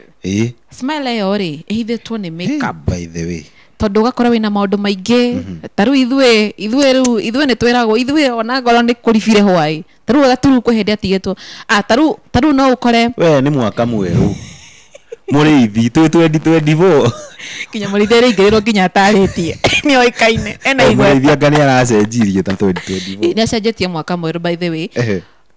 smile ĩyo rĩ ĩhithĩtwo nĩ makeup by the way tondũ ũgakora wĩna maũndũ maingĩ ta rĩu ithuĩ nĩ twĩragwo ithuĩ ona ngorwo nĩ kũribire hwaĩ ta rĩu gaturu kwĩ hĩndĩ atigĩtwo ta rĩu no ũkore we nĩ mwaka mwerũ mũrĩithi twĩ 2024 kinya mũrĩithi arĩingĩrĩrwo nginya atarĩtie nĩ oĩkaine ena igweta mũrĩithi anga nĩ aracenjirie ta 2024 nĩ acenjetie mwaka mwerũ by the way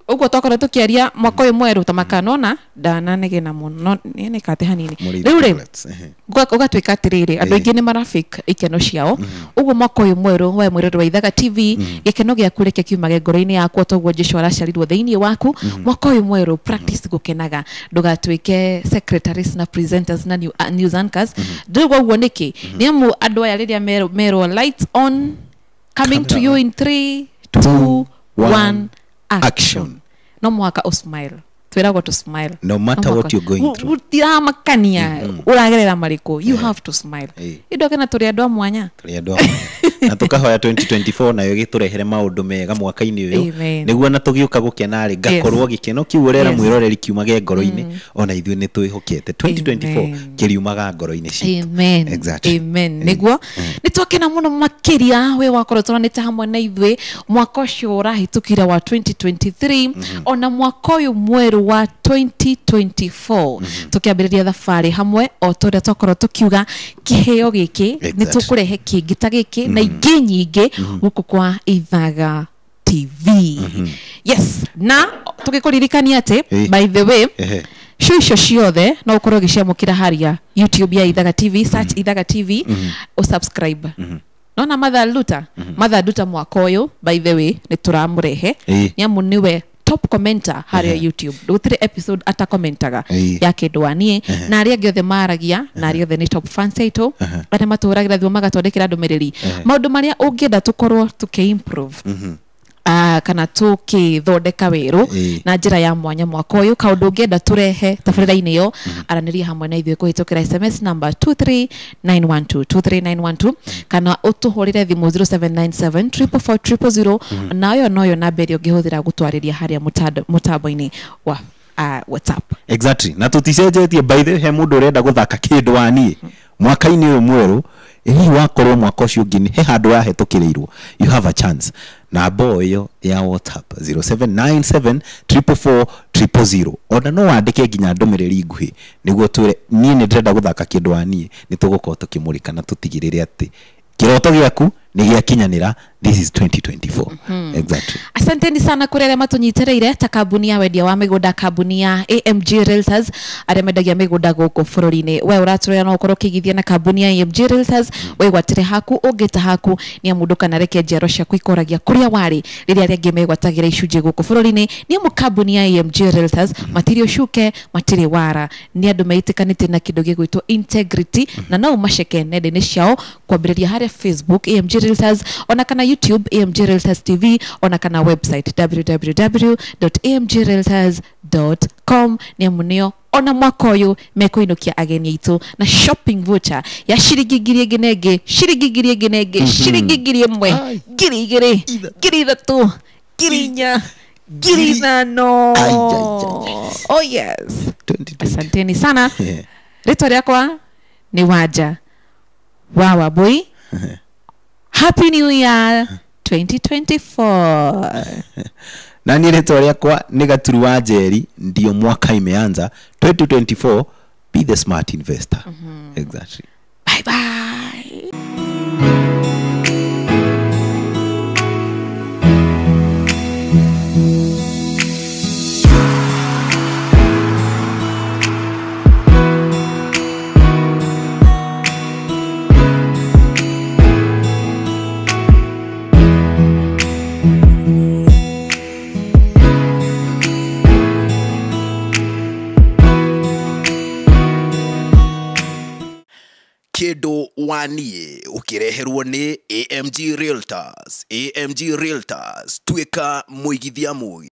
ũguo twakorwo tũkĩaria mwaka ũyũ mwerũ ta makanona ndananegena mũno nĩkate hanini rĩu rĩ ũgatuĩka atĩrĩrĩ andũ aingĩ nĩ marafake ikeno ciao ũguo mwaka ũyũ mwerũ we mwĩrori wa Ithaga TV gĩkeno gĩaku reke kiumage ngoro-inĩ yaku toguo Jesũ araciarirwo thĩinĩ waku mwaka ũyũ mwerũ practice gũkenaga ndũgatuĩke secretaries na presenters na news anchors ndĩrauga ũguo nĩkĩ nĩ amu andũ aya rĩrĩa merwo lights on coming to you in 3 2 1 action no mwaka usmile Twĩragwo to smile. No matter what you're going through. Gũtiramakania ũragerera marĩkũ, you have to smile. Indo kena tũrĩ andũ a mwanya. Tũrĩ andũ a mwanya. Na tũkahoya 2024 nayo gĩtũrehere maũndũ mega mwaka-inĩ ũyũ. Nĩguo na tũgĩũka gũkena rĩ, ngakorwo gĩkeno kĩu ũrera mwĩroreri kiumage ngoro-inĩ, ona ithuĩ nĩ twĩhokete 2024 kĩriumaga ngoro-inĩ citũ. Amen. Exactly. Amen. Nĩguo nĩ twakena mũno makĩria we wakorwo tũranĩte hamwe na ithuĩ mwaka ũcio ũrahĩtũkire wa 2023 ona mwaka ũyũ mwerũ wa 2024 tukiambĩrĩria thabarĩ hamwe o tũrĩa twakorwo tũkiuga kĩheo gĩkĩ nĩ tũkũrehe kĩngĩ ta gĩkĩ na ingĩ nyingĩ gũkũ kwa Ithaga TV. Yes, na tũgĩkũririkania atĩ by the way show icio ciothe no ũkorwo ũgĩciamũkĩra harĩa YouTube ya Ithaga TV, search Ithaga TV usubscribe. Nona Mother Luta, Mother Luta mwaka ũyũ by the way nĩ tũramũrehe nĩ amu nĩwe top commenter harĩa YouTube. Gũtirĩ episode atakomentaga ya kĩndũ wa niĩ na arĩa angĩ othe maragia na arĩa othe nĩ top fans aitũ arĩa matũhũragĩra thimũ magatwandĩkĩra ndũmĩrĩri maũndũ marĩa ũngĩenda tũkorwo tũkĩ-improve kana tũkĩthondeka werũ na njĩra ya mwanya mwaka ũyũ kaũndũ ũngĩenda tũrehe tabarĩra-inĩ ĩyo aranĩria hamwe na ithuĩ kũhĩtũkĩra SMS number 23912 23912 kana ũtũhũrĩre thimũ 0797 444 000 nayo noyo namba ĩrĩa ũngĩhũthĩra gũtwarĩria harĩa mũtambo-inĩ wa WhatsApp. Exactly. Na tũticenjetie by the way he mũndũ ũrenda gũthaka kĩndũ wa niĩ mwaka-inĩ ũyũ mwerũ hihi wakorwo mwaka ũcio ũngĩ nĩ he handũ wahetũkĩrĩirwo, you have a chance. Namba ĩyo ya WhatsApp 0797 444 000 ona no wandĩke nginya ndũmĩrĩri nguhĩ nĩguo twĩre niĩ nĩ ndĩrenda gũthaka kĩndũ wa niĩ nĩ tũgũkorwo tũkĩmũrĩka na tũtigĩrĩre atĩ kĩroto gĩaku nĩ gĩakinyanĩra. This is 2024. Exactly. Asanteni sana kũrĩ arĩa matũnyitĩrĩire ta kambuni ya wendia wa mĩgũnda, kambuni ya AMG Realtors arĩa mendagia mĩgũnda gũkũ bũrũri-inĩ. We ũratũrera no ũkorwo ũkĩigithia na kambuni ya AMG Realtors, wĩgwatĩre haku ũngĩta haku nĩ amu ndũkanareke njiaro ciaku ikoragia kũrĩa warĩ rĩrĩa arĩa angĩ megwatagĩra icunjĩ gũkũ bũrũri-inĩ. Nĩ amu kambuni ya AMG Realtors matirĩ ũcuke, matirĩ wara, nĩ andũ meĩtĩkanĩtie na kĩndũ gĩgwĩtwo integrity na no ũmaceke nenda-inĩ ciao kwambĩrĩria harĩa Facebook AMG Realtors ona kana YouTube AMG Realtors TV ona kana website www.amgrealtors.com. Nĩ amu nĩo ona mwaka ũyũ mekũinũkia ageni aitũ na shopping voucher ya ciringi ngiri ĩngĩ na ĩngĩ, ciringi ngiri ĩngĩ na ĩngĩ, ciringi 1000, 2000, 3000, 4000, 5000. Oh yes. Asanteni sana. Rĩtwa rĩakwa nĩ Wanja wa Wambui. Happy New Year 2024. Na niĩ rĩtwa rĩakwa nĩ Gaturu wa Njeri, ndio mwaka imeanza 2024. Be the smart investor. Exactly. Bye bye. Kĩndũ wa niĩ ũkĩreherwo nĩ AMG Realtors. AMG Realtors, tuĩka mũigithia mũgĩ.